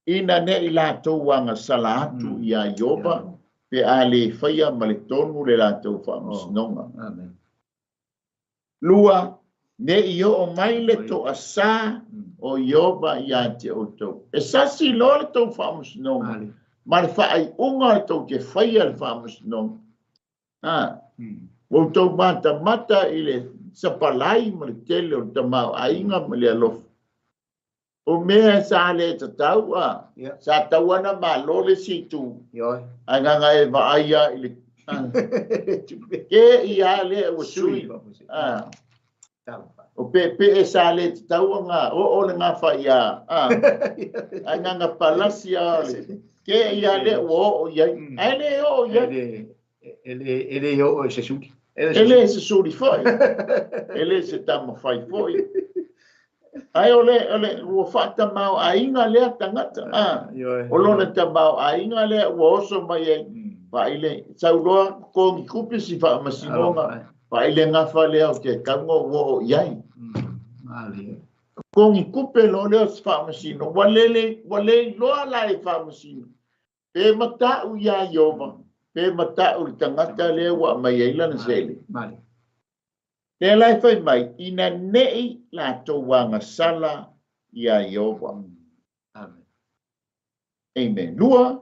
ina ne i latou agasala atu iā Ieova, pe a le faia ma le tonu le latou faamasinoga. Lua, ne i oo mai le toasā o Ieova ia te outou. E sasi loa le tou faamasinoga ma le faaiuga o le tou te faia le faamasinoga. Ua outou matamata i le sapalai ma le tele o le tamaoaiga ma le alofa. O mea sa le tatau, sa tau ana malo le isi itu. Ae gaga e vaai lava i le ke ia lea ua sui. O peepee sa le tatau ona oo le gafa ia. Ae gaga palasi a le ke ia lea ua oo i ai. Ae le oo i ai. E le oo i se suli. E le se suli foi. E le se tamafai foi. Ae o le ua faatamaoaiga lea tagata. O lona tamaoaiga lea ua oso mai ai. Faaile, sauloa totogi tupe si faamasinoga. Faaile gafa lea o te tauga ua oo i ai. Totogi tupe loa lea o se faamasino. Ua le iloa la e faamasino. Pe matau iā Ieova, pe matau le tagata lea ua aumai ai lana sele. Lea la e fai mai, ina nei latou agasala iā Ieova. Amen. Lua,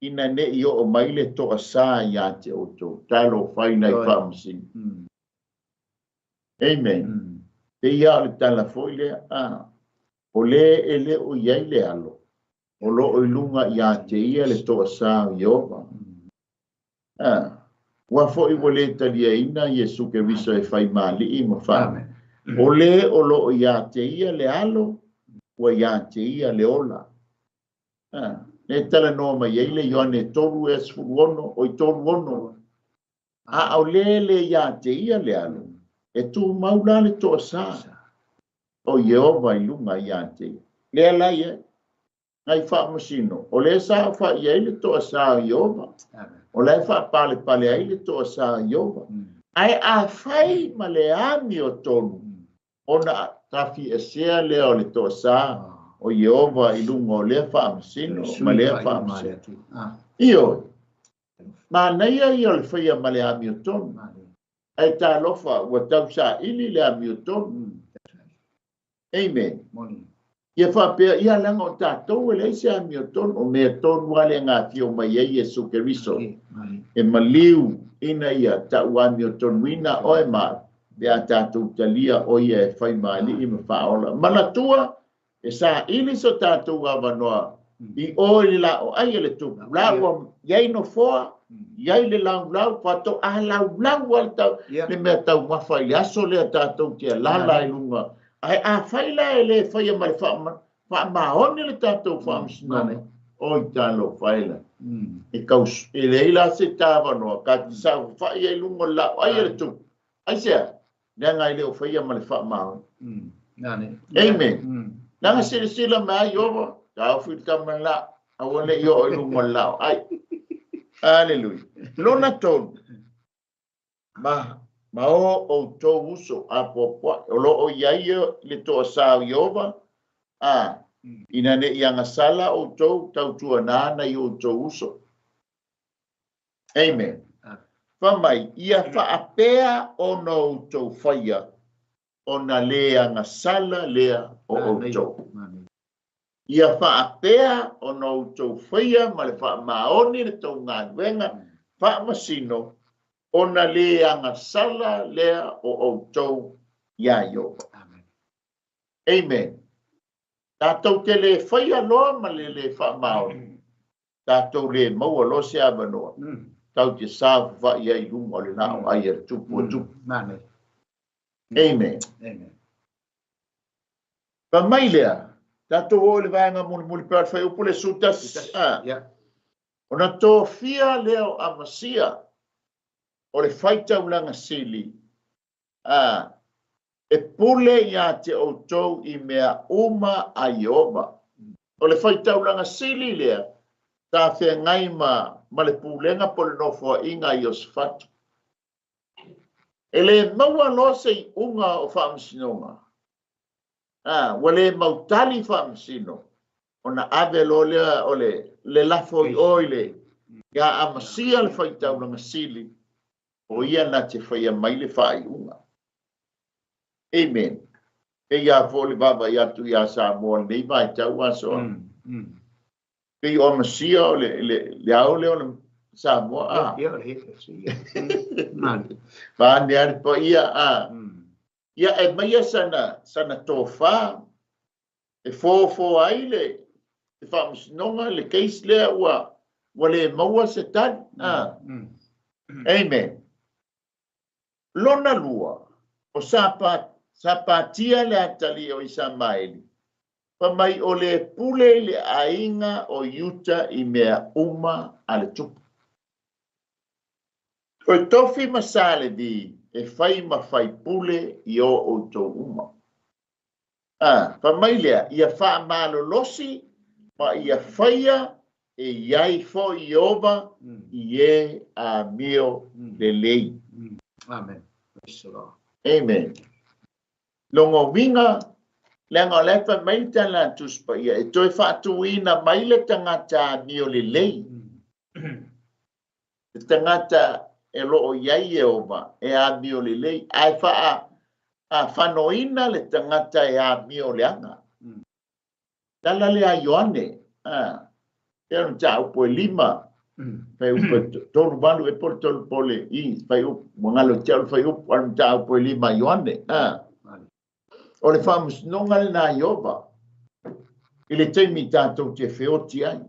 ina nei oo mai le toasā ia te outou. Talofa i nai faamasino. Amen. E ia o le tala foi lea, o le e le o i ai le alo, o loo i luga ia te ia le toasā o Ieova. Ua foi ua le taliaina Iesu Keriso e fai mali'i ma faa. O le o loo ia te ia le alo, ua ia te ia le ola. Le talanoa mai ai le Ioane 3 16, oi 36. A o le le ia te ia le alo, e tumau la le toasā o Ieova i luga ia te ia. Lea la ia, nai faamasino, o le sa o fai ai le toasā o Ieova. O la e faapalepale ai le toasā o Ieova. Ae a fai ma le amiotonu, ona tafiesea lea o le toasā o Ieova i luga o lea faamasino ma lea faamasino. Ioe, manaia ia o le faia ma le amiotonu. Ae talofa ua tausaili le amiotonu. Amen. Ia faapea, ia leaga o tatou e leai se amiotonu, o mea tonu lava le gafio mai ai Iesu Keriso. E maliu ina ia tau amiotonuina oe ma pe a tatou talia o ia e fai mali'i ma faaola. Manatua, e saili so tatou avanoa i o i le laoai e le tupu. La ua iai nofoa, iai le laulau, faatoa laulau a le tau, le mea taumafa i le aso lea tatou te alala i luga. Ae a fai la e le faia ma le faamaoni le tatou faamasinoga, oi talofa e la. E kau e leai la se tavanoa ta te saofafai ai i luga o le laau ai a le Tupu. Aisea? Leaga e le o faia ma le faamaoni. Amen. Leaga silasila mai ai Ieova, taofi le tama le laau, aua ne i oo i luga o le laau ai. Aleluia. Lona tolu, ma, ma o outou uso apoapoai, o lo o i ai le toasā o Ieova, a, ina ne i agasala outou, tautuana nai outou uso. Amen. Fai mai, ia faapea ona outou faia, ona le agasala lea o outou. Ia faapea ona outou faia ma le faamaoni le tou galuega faamasino, ona le agasala lea o outou iā Ieova. Amen. Tatou te le faia loa ma le le faamaoni, tatou le maua loa se avanoa, tatou te saofafai ai i luga o le laau ai a le Tupu o Tupu. Amen. Fai mai lea, tatou oo i le vaega mulimuli pe o le fuaiupu le 11. Ona tofia lea o Amasia o le faitaulaga sili, a, e pule iā te outou i mea uma a Ieova. O le faitaulaga sili lea sa feagai ma, ma le pulega po o le nofoaiga a Iosefatu. E le maua loa se iuga o faamasinoga, a, ua le mautali faamasino, ona ave loa lea o le, le lafo i o i le, ia Amasia le faitaulaga sili, o ia na te faia mai le faaiuga. Amen. Pei lava foi o le vaavaai atu ia Samoa i lenei vaitau aso a. Pei o Amasia o le, le, le ao lea o le Samoa a. Vaeane lava le paia a. Ia e aumaia sana, sana tofa e fofoa ai le, le faamasinoga, le case lea ua, ua le maua se tali. A. Amen. Lona lua, o Sapatia le atalii o Isamaeli, fai mai o le pule i le aiga o Iuta i mea uma a le tupu. O tofi ma sa Levi e fai ma faipule i o outou uma. A, fai mai lea, ia faamalolosi ma ia faia e i ai foi Ieova i e amio lelei. Amen. Praise the Lord. Amen. Lona uiga, leaga o la e fai mai le Tala a le Tusi Paia, e toe faatuina mai le tagata amio lelei. Le tagata e lo o i ai Ieova e amio lelei, ae faafanoina le tagata e amio leaga. Tala lea a Ioane, a, pei o le mataupu e 5, fuaiupu e 38 ea po o le 3 po o le i, fuaiupu, ua galo ia te au le fuaiupu, a o le mataupu e 5 a Ioane, a. O le faamasinoga lena a Ieova i le taimi tatou te feoti ai.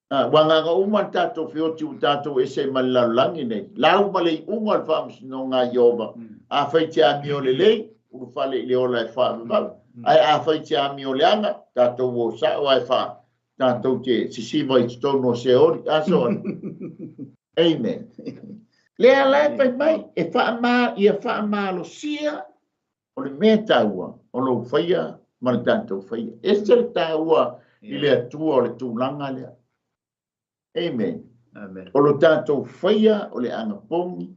A, ua agaga uma le tatou feoti ua tatou ese ai ma le lalolagi nei. Lau ma le iuga o le faamasinoga a Ieova. Afai te amio lelei, ulufale i le ola e faavavau. Ae afai te amio leaga, tatou o sao ae faa, tatou te sisiva i totonu o Seoli. A so Amen. Lea la e fai mai, e faama, ia faamalosia o le mea taua o lou faia ma le tatou faia. Ese le taua i le Atua o le tulaga lea. Amen. Amen. O lo tatou faia o le anapogi,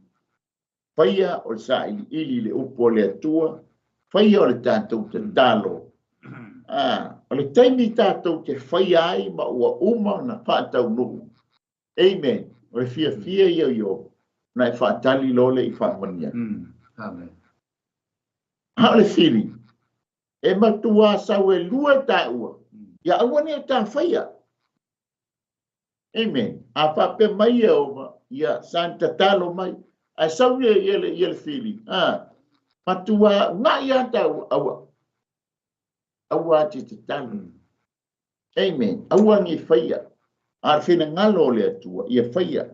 faia o le sailiili i le upu a le Atua, faia o le tatou tatalo. Ah, o le taimi tatou te faia ai ma ua uma ona faataunuu. Amen. O le fiafia ia o Ieova, ona e faatali loa lea i faamanuiaga. Amen. A o le fili, e matuā sau e lua taua, ia aua ne i ta faia. Amen. A faapea mai Ieova, ia sa ni tatalo mai, ae sau ia, ia, le, ia le fili, a, matuā una'i lava taua, aua, aua te tatalo. Amen. Aua ne i faia. A o le finagalo o le Atua, ia faia.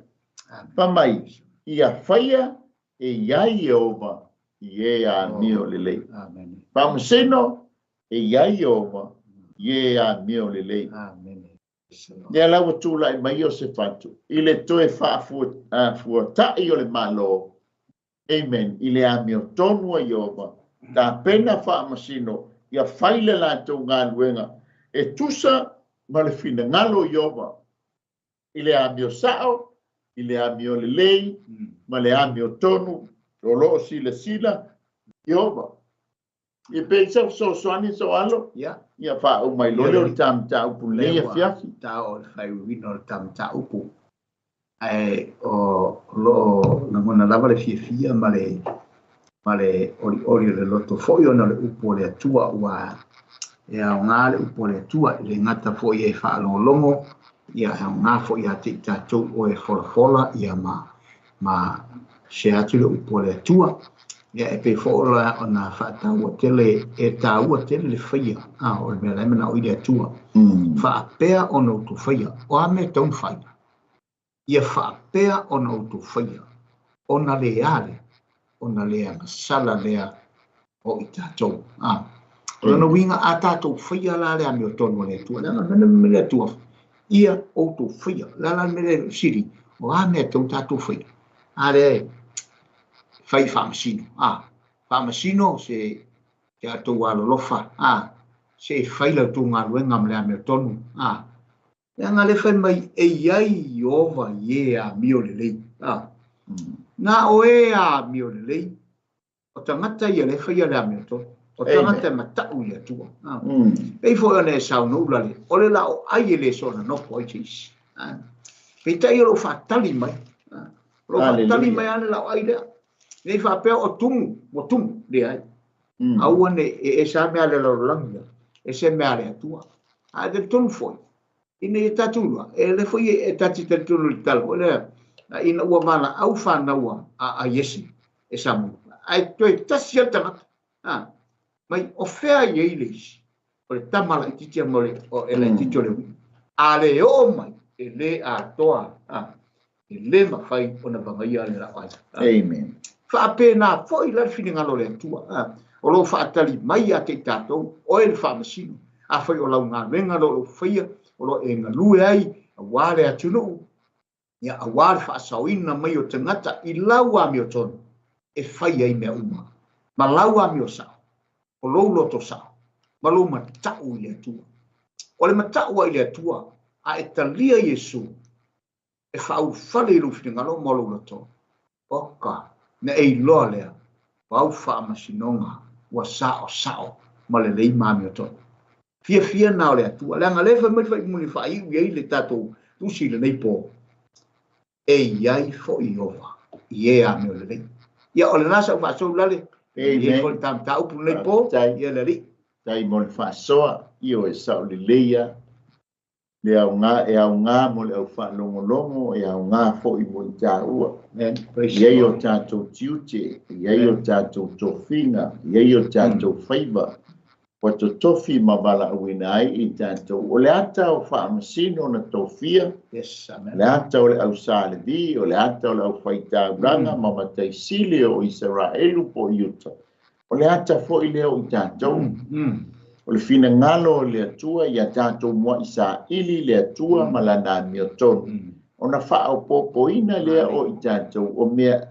Fai mai, ia faia e i ai Ieova i e amio lelei. Amen. Faamasino, e i ai Ieova i e amio lelei. Amen. Lea la ua tulai mai Iosefatu i le toe faafuata'i o le Malo, amen, i le amiotonu a Ieova, tapena faamasino ia fai le latou galuega e tusa ma le finagalo o Ieova i le amio sa'o, i le amio lelei ma le amiotonu o lo o silasila Ieova. Ia pei se fesoasoani sou alo, ia faauma ai loa lea o le ta mataupu i lenei afiafi. Ta o le faaiuina o le ta mataupu. Ae o lo o lagona lava le fiafia ma le olioli o le loto foi ona o le upu o le Atua, ua e aoga le upu o le Atua, e le gata foi e faalogologo, ia e aoga foi ia te i tatou o e folafola, ia ma share atu le upu o le Atua. Ia e pei foi ona faataua tele, e taua tele le faia, o le mea la e manao i le Atua. Faapea ona outou faia, o a mea e tatau ona fai? Ia faapea ona outou faia, ona le ale, ona le agasala lea o i tatou. O lona uiga a tatou faia la le amiotonu o le Atua, leaga o le mea le Atua, ia outou faia, la la le mea le sili, o a mea e tatau ona tatou faia? A lea fai faamasino, faamasino se outou alolofa, se e fai la outou galuega ma le amiotonu, leaga le fai mai e iai Ieova i e amio lelei. Na o e amio lelei, o tagata ia le faia le amiotonu, o tagata e mata'u i le Atua. Pei foi ona e saunoa ulale, o le lao ai e le soona nofo ai se isi. Peitai o lou faatali mai, o lou faatali mai a le lao ai lea. Nei faapea o tumu, ua tumu, leai. Aua ne i e ese lava mea a le lalolagi ia, ese mea a le Atua. Ae talitonu foi, ina ia tatou iloa, e le foi e tati talitonu i le tala foi lea, ina ua valaau fanau a Iesi e Samuelu, ae toe tasi lava le tagata, mai o fea i ai le isi, o le tama laitiiti ma le laitiiti o le uiga. A le oo mai, e le atoa, e le mafai ona vagaia le laau ai. Amen. Faapena foi la le finagalo o le Atua, o lo o faatali mai ia te i tatou, oe le faamasino, afai o lau galuega lo o faia, o lo o e galue ai, aua le atunuu, ia aua le faasaoina mai o tagata i lau amiotonu, e fai ai mea uma, ma lau amio sao, o lou loto sao, ma lou mata'u i le Atua. O le mata'u ai i le Atua, a e talia Iesu, e faaulufale i lou finagalo ma lou loto, oka, na e iloa lea, o au faamasinoga ua saosao ma lelei ma amiotonu. Fiafia na o le Atua, leaga lea fai mai le faimuli faaiu i ai le tatou tusi i lenei po, e iai foi Ieova i e amio lelei. Ia o lena sau faasou lale, e iai foi le ta mataupu lenei po, ia le Alii. Tai mo le faasoa, ioe e sao lelei lava. Le aoga, e aoga mo le aufaalogologo, e aoga foi mo i taua. E i ai o tatou tiute, e i ai o tatou tofiga, e i ai o tatou faiva, ua totofi ma valaauina ai i tatou. O le ata o faamasino na tofia, o le ata o le au Sa Levi, o le ata o le aufaitaulaga ma mataisili o Isaraelu po o Iuta, o le ata foi lea o i tatou. O le finagalo o le Atua ia tatou mua'i saili le Atua ma lana amiotonu, ona faaopoopoina lea o i tatou o mea,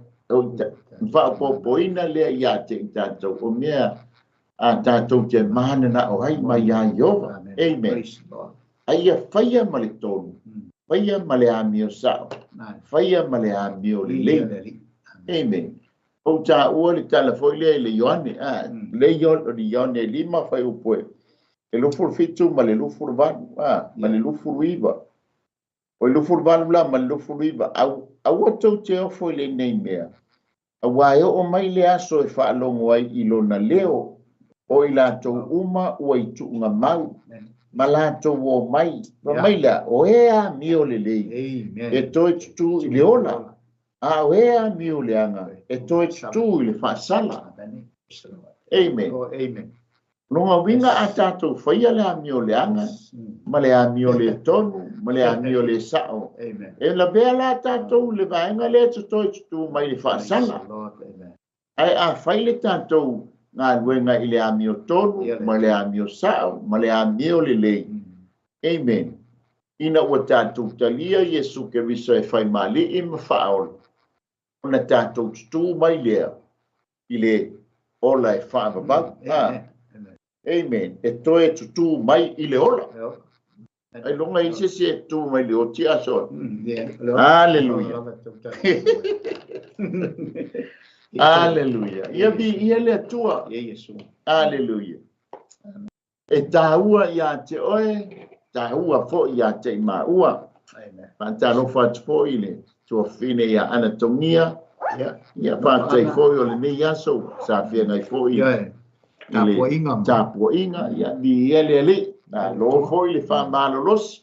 faaopoopoina lea ia te i tatou o mea a tatou te mananao ai mai ia Ieova. Amen. Ai ia faia ma le tonu, faia ma le amio sao, faia ma le amio lelei. Amen. Ou taua le tala foi lea i le Ioane, le Ioane 5 fuaiupu e 27 ma le 28, ma le 29. O le 28 la ma le 29, aua tou te ofo i lenei mea, aua e oo mai le aso e faalogo ai i lona leo, o i latou uma ua i tuuga mau, ma latou o mai, ma mai la, o e amio lelei, e toe tutū i le ola, a o e amio leaga, e toe tutū i le faasala. Amen. Lona uiga a tatou faia le amio leaga, ma le amio le tonu, ma le amio le sao. E lavea la tatou le vaega lea te toe tutū mai le faasala. Ae a fai le tatou galuega i le amio tonu, ma le amio sao, ma le amio lelei. Amen. Ina ua tatou talia Iesu Keriso e faimaali'i ma faaola, ona tatou tutū mai lea i le ola e faavavau. Amen. E toe tutū mai i le ola. Ailoga i se isi e tutū mai i le oti aso. Aleluia. Aleluia. Ia viia le Atua. Aleluia. E taua ia te oe, taua foi ia te i maua. Faatalofa atu foi i le tuafafine ia Anatogia. Ia faafetai foi o lenei aso sa feagai foi i le tapuaiga. Ia viia le Alii. Malo foi le faamalolosi,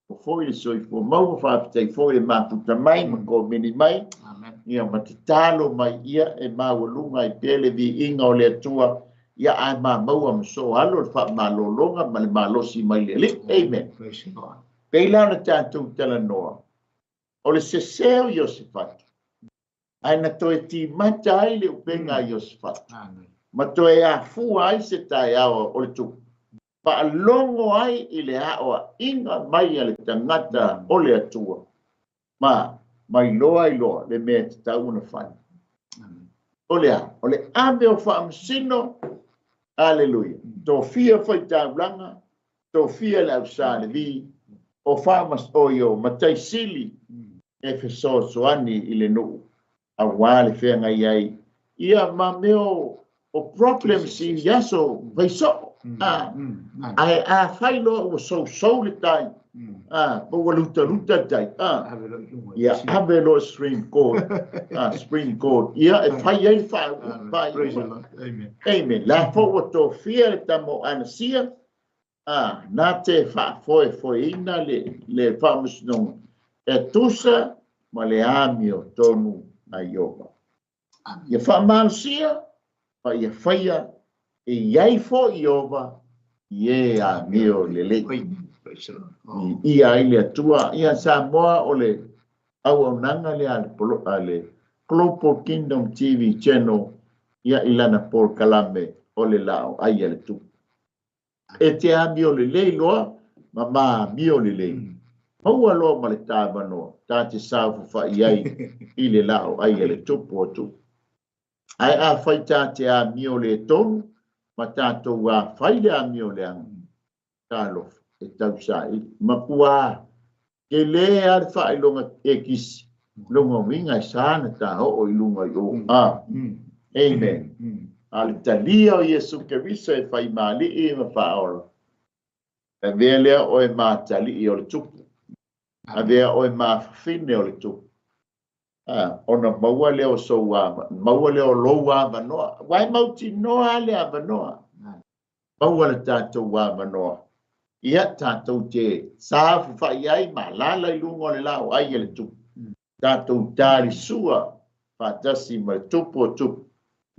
o foi le soifua maua, faafetai foi le mafuta mai ma komeni mai. Ia ma tatalo mai ia e maualuga ai pea le viiga o le Atua, ia ae mamaua ma soalo le faamalologa ma le malosi mai le Alii. Amen. Pei la ona tatou talanoa, o le sese o Iosefatu, ae na toe timata ai le upega a Iosefatu, ma toe afua ai se taeao o le tupu, faalogo ai i le aoaiga mai a le tagata o le Atua, ma mailoa ai loa le mea e tatau ona fai. O le a? O le ave o faamasino, aleluia, tofia faitaulaga, tofia le au Sa Levi, o faamas, o i o matai sili e fesoasoani i le nuu, aua le feagai ai ia ma mea o problems i aso faisoo. Ae afai loa ua sousou le tai, po ua lutaluta le tai, ia ave loa Supreme Court, Supreme Court, ia e fai ai le faaiuga. Amen. La foi ua tofia le tama o Anasia, na te faafoefoeina le faamasinoga e tusa ma le amiotonu a Ioba. Ia faamalosia ma ia faia e iai foi Ioba i e amio lelei. Viia ai le Atua. Ia Samoa o le auaunaga lea a le Global Kingdom TV Channel ia i lana polokalame o le laau ai a le Tupu. E te amio lelei loa ma maamio lelei. Maua loa ma le tāvanoa, ta te saofafai ai i le laau ai a le Tupu o Tupu. Ae afai ta te amio le tonu, ma tatou afai le amio leaga, talofa e tausaili. Matua ke le a le faailoga e kisi, longa uiga e sa na ta oo i luga i o. Amen. A le talia o Iesu Keriso e faimaali'i ma faaola, avea lea oe matalii o le tupu, avea oe mafafine o le tupu. Ona maua lea o sou avanoa, maua lea o lou avanoa. Uae mautinoa le avanoa. Maua le tatou avanoa. Ia tatou te saofafai ai ma alaala i luga o le laau ai a le tupu. Tatou talisua faatasi ma le tupu o tupu.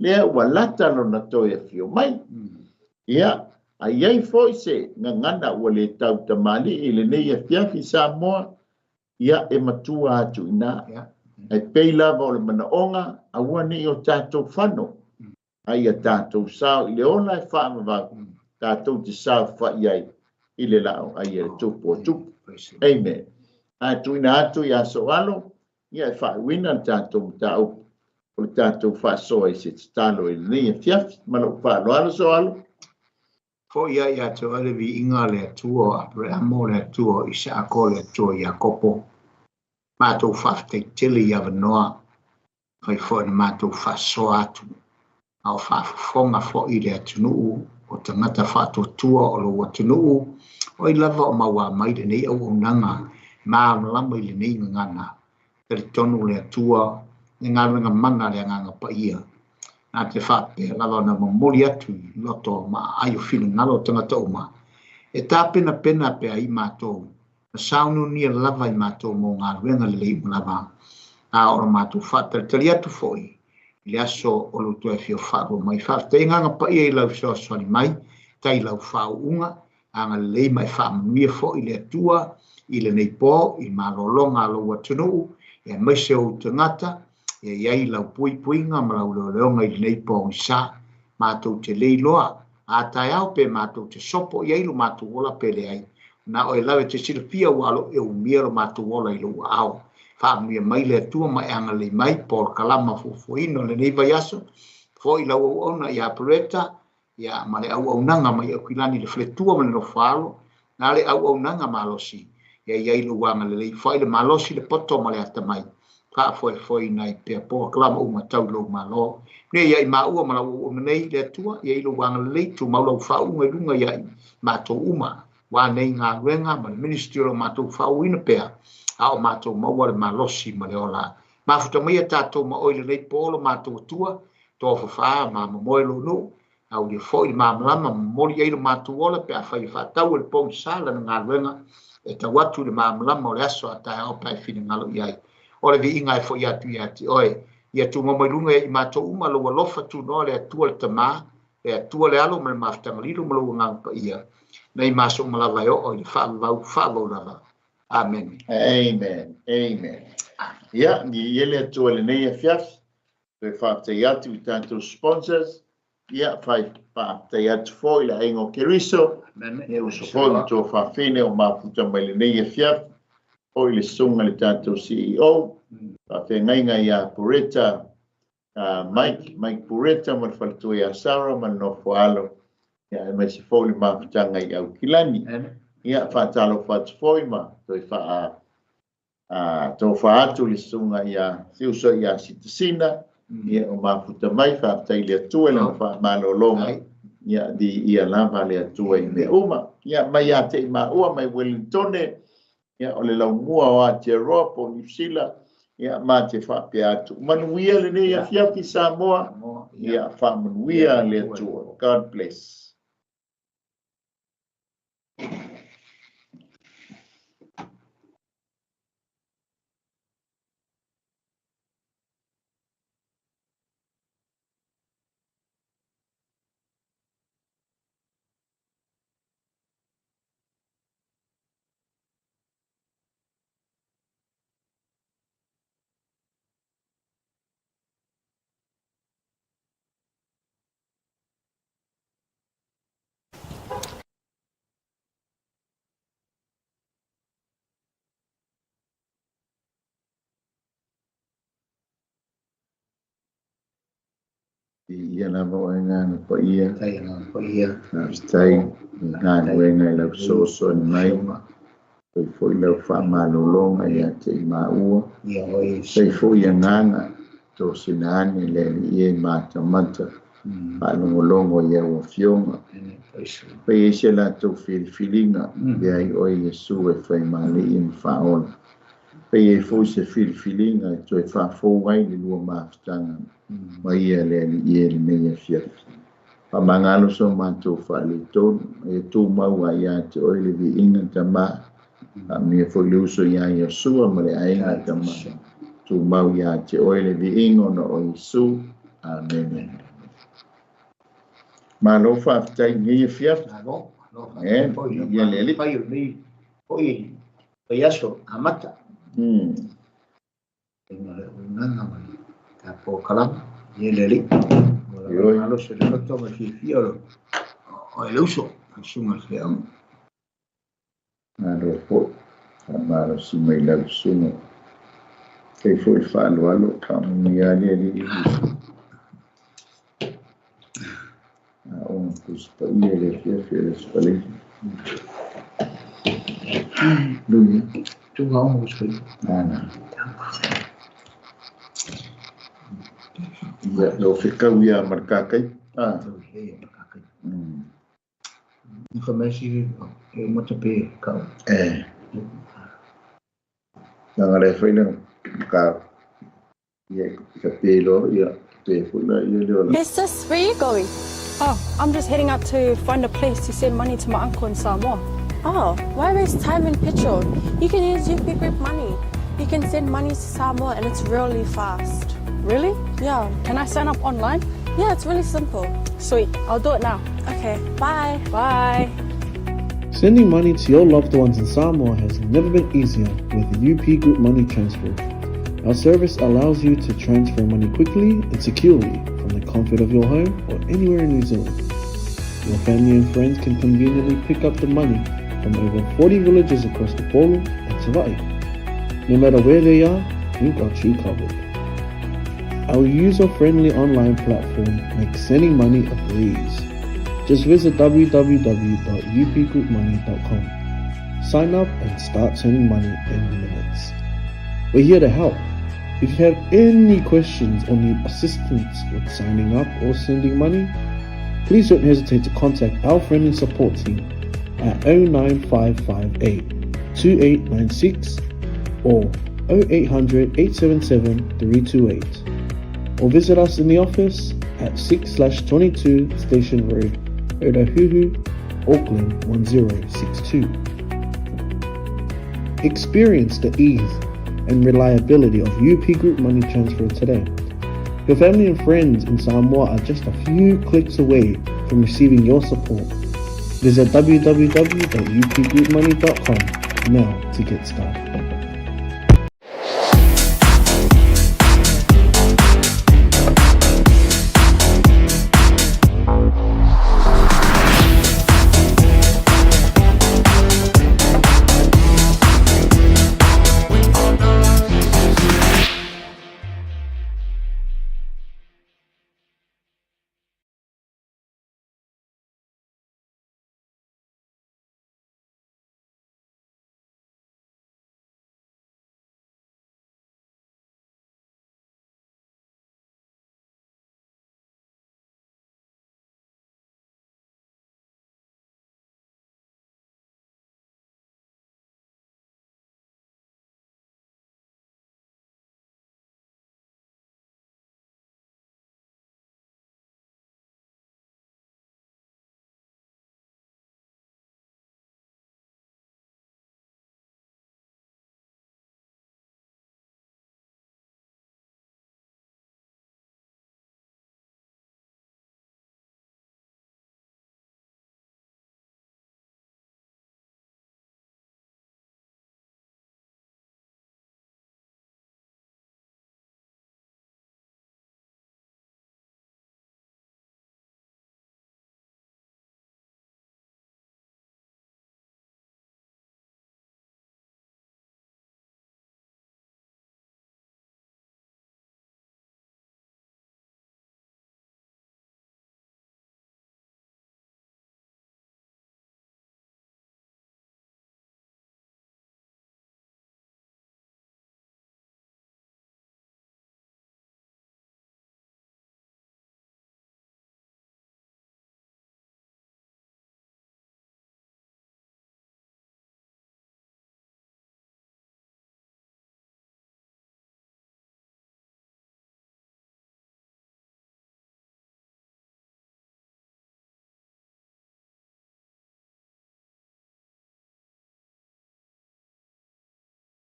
Lea ua lata lona toe afio mai. Ia, a iai foi se gagana ua le tautamalii i lenei afiafi Samoa, ia e matua atu ina. Ae pei lava o le manaoga, aua nei o tatou fano. A ia tatou sao i le ola e faavavau, tatou te saofafai ai i le laau ai a le tupu o tupu. Amen. Ae tuuina atu ia Soalo, ia e faaiuina le tatou mataupu o le tatou faasoa i se tatalo i lenei afiafi. Ma lou faaaloalo Soalo. Foi ia ia te oe le viiga o le Atua o Aperehama, o le Atua o Isaako, o le Atua o Iakopo. Matou faafetai tele i avanoa, fai foi na matou faasoa atu, a o faafofoga foi le atunuu o tagata faatuatua o lou atunuu, o ai lava o maua mai lenei auaunaga, malamalama i lenei gagana, talitonu le Atua, le galuega mana le Agaga Paia. Na te faapea lava na momoli atu i loto ma aai o finagalo o tagata uma, e tapenapena pea i matou, na saunonia lava i matou mo galuega lelei uma lava, a o la matou faatalitali atu foi i le aso o lou toe afio faalua mai. Faafetai Agaga Paia i lau fesoasoani mai, tai lau faauuga, agalelei ma e faamanuia foi le Atua i lenei po, i malologa a lou atunuu, aemaise ou tagata, ia iai lau puipuiga ma lau leoleoga i lenei pogisa. Matou te leiloa, a taeao pe matou te sopo i ai lo matou ola pe leai. Na oe lava e te silafia ua alo e umia lo matou ola i lou aao. Faamanuia mai le Atua ma e agalelei mai polokalama fuafuaina o lenei vaiaso, foi lau auauna ia Pereta, ia ma le auaunaga mai Aukilani le faletua ma le nofoalo, na le auaunaga malosi, ia i ai lou agalelei, foai le malosi, le poto ma le atamai, faafoefoeina ai pea polokalama uma tau i lou Malo. Nei ia i maua ma lau auauna nei le Atua, ia i lou agalelei, tumau lau faauuga i luga ia i matou uma, ua nei galuega ma le ministry o lo matou faauuina pea, a o matou maua le malosi ma le ola. Mafuta mai a tatou ma oe i lenei po lo matou Atua, tofafa ma momoe lou nuu, aulia foi le malamalama momoli ai lo matou ola pe afai e faatau e le pogisa lana galuega e tau atu i le malamalama o le aso a taeao pe a e finagalo i ai. O le viiga e foi atu ia te oe. Ia tumau mai luga ia i matou uma lou alofa tunoa le Atua le Tama, le Atua le Alo ma le Mafutaga Lilo ma lou Agaga Paia, nei ma aso uma lava e oo i le faavavau faavavau lava. Amene. Amen. Amen. Ia, ni ia le Atua i lenei afiafi. Toe faafetai atu i tatou sponsors. Ia, faafetai atu foi i le aiga o Keriso. Ia, uso foi ma tua faafine o mafuta mai lenei afiafi. Foi le susuga i le tatou CEO. Faafeagaiga ia Pureta Mike, Mike Pureta ma le faletua ia Sarah ma le nofo alo. Ia, aemaise foi le mafutaga i Aukilani. Ia, faatalofa atu foi ma toe faa tofa atu le susuga ia si uso ia Sitasina, ia o mafuta mai, faafetai i le Atua i lana faamalologa, ia viia lava le Atua i mea uma. Ia mai ia te i maua mai Wellingtone, ia o le laumua o Aotearoa po o Niu Sila, ia ma te faapea atu, manuia lenei afiafi Samoa, ia faamanuia le Atua. God bless. Ia lava o agaga paia. Faafetai agaga paia. Faafetai i galuega i lau fesoasoani mai. Fai foi lau faamalologa ia te i maua. Fai foi agaga tosina ane le Alii e matamata faalogologo i au afioga. Fai ai se latou filifiliga, avea ai oe Iesu e fai ma Alii ma Faaola. Fai ai foi se filifiliga e toe faafou ai le lua mafutaga ma ia le Alii e lenei afiafi. Faamagalo so matou faaletonu, e tumau ai ia te oe le viiga Tama. Faamanuia foi le uso ia Iosua ma le aiga Tama. Tumau ia te oe le viiga ona o Iesu. Amene. Malo faafetai i lenei afiafi. Malo, malo Eh, faafetai foi i lau ia le Alii. fai o lenei foi vaiaso amata. Ma le auaunaga ma le polokalama, ia le Alii. Ua lava Ioe. malosi o le loto ma le fiafia o o le uso, le susuga i le feaoga. Malo foi. Faamalosi mai lau susuga. Fai foi le faaaloalo, faamanuia le Alii. A o Tusi Paia le afiafi o le Aso Faraile. Haleluia. Tunga o Tusi Paia. Ana. Ia, lo fekau ia ma le kakai. Ah. Informasi e mata pe kau. Eh. Nanga le fai le ka ia ka pe lo ia pe foi la ia le ola. Hey sis, where are you going? Oh, I'm just heading out to find a place to send money to my uncle in Samoa. Oh, why waste time and petrol? You can use UP Group Money. You can send money to Samoa and it's really fast. Really? Yeah. Can I sign up online? Yeah, it's really simple. Sweet, I'll do it now. Okay, bye. Bye. Sending money to your loved ones in Samoa has never been easier with UP Group Money Transfer. Our service allows you to transfer money quickly and securely from the comfort of your home or anywhere in New Zealand. Your family and friends can conveniently pick up the money from over 40 villages across Upolu and Savaii. No matter where they are, we've got you covered. Our user-friendly online platform makes sending money a breeze. Just visit www.upgroupmoney.com. Sign up and start sending money in minutes. We're here to help. If you have any questions or need assistance with signing up or sending money, please don't hesitate to contact our friendly support team at 09558 2896 or 0800 877 328 or visit us in the office at 6/22 Station Road, Otahuhu, Auckland 1062. Experience the ease and reliability of UP Group Money Transfer today. Your family and friends in Samoa are just a few clicks away from receiving your support. Visit www.upgroupmoney.com now to get started.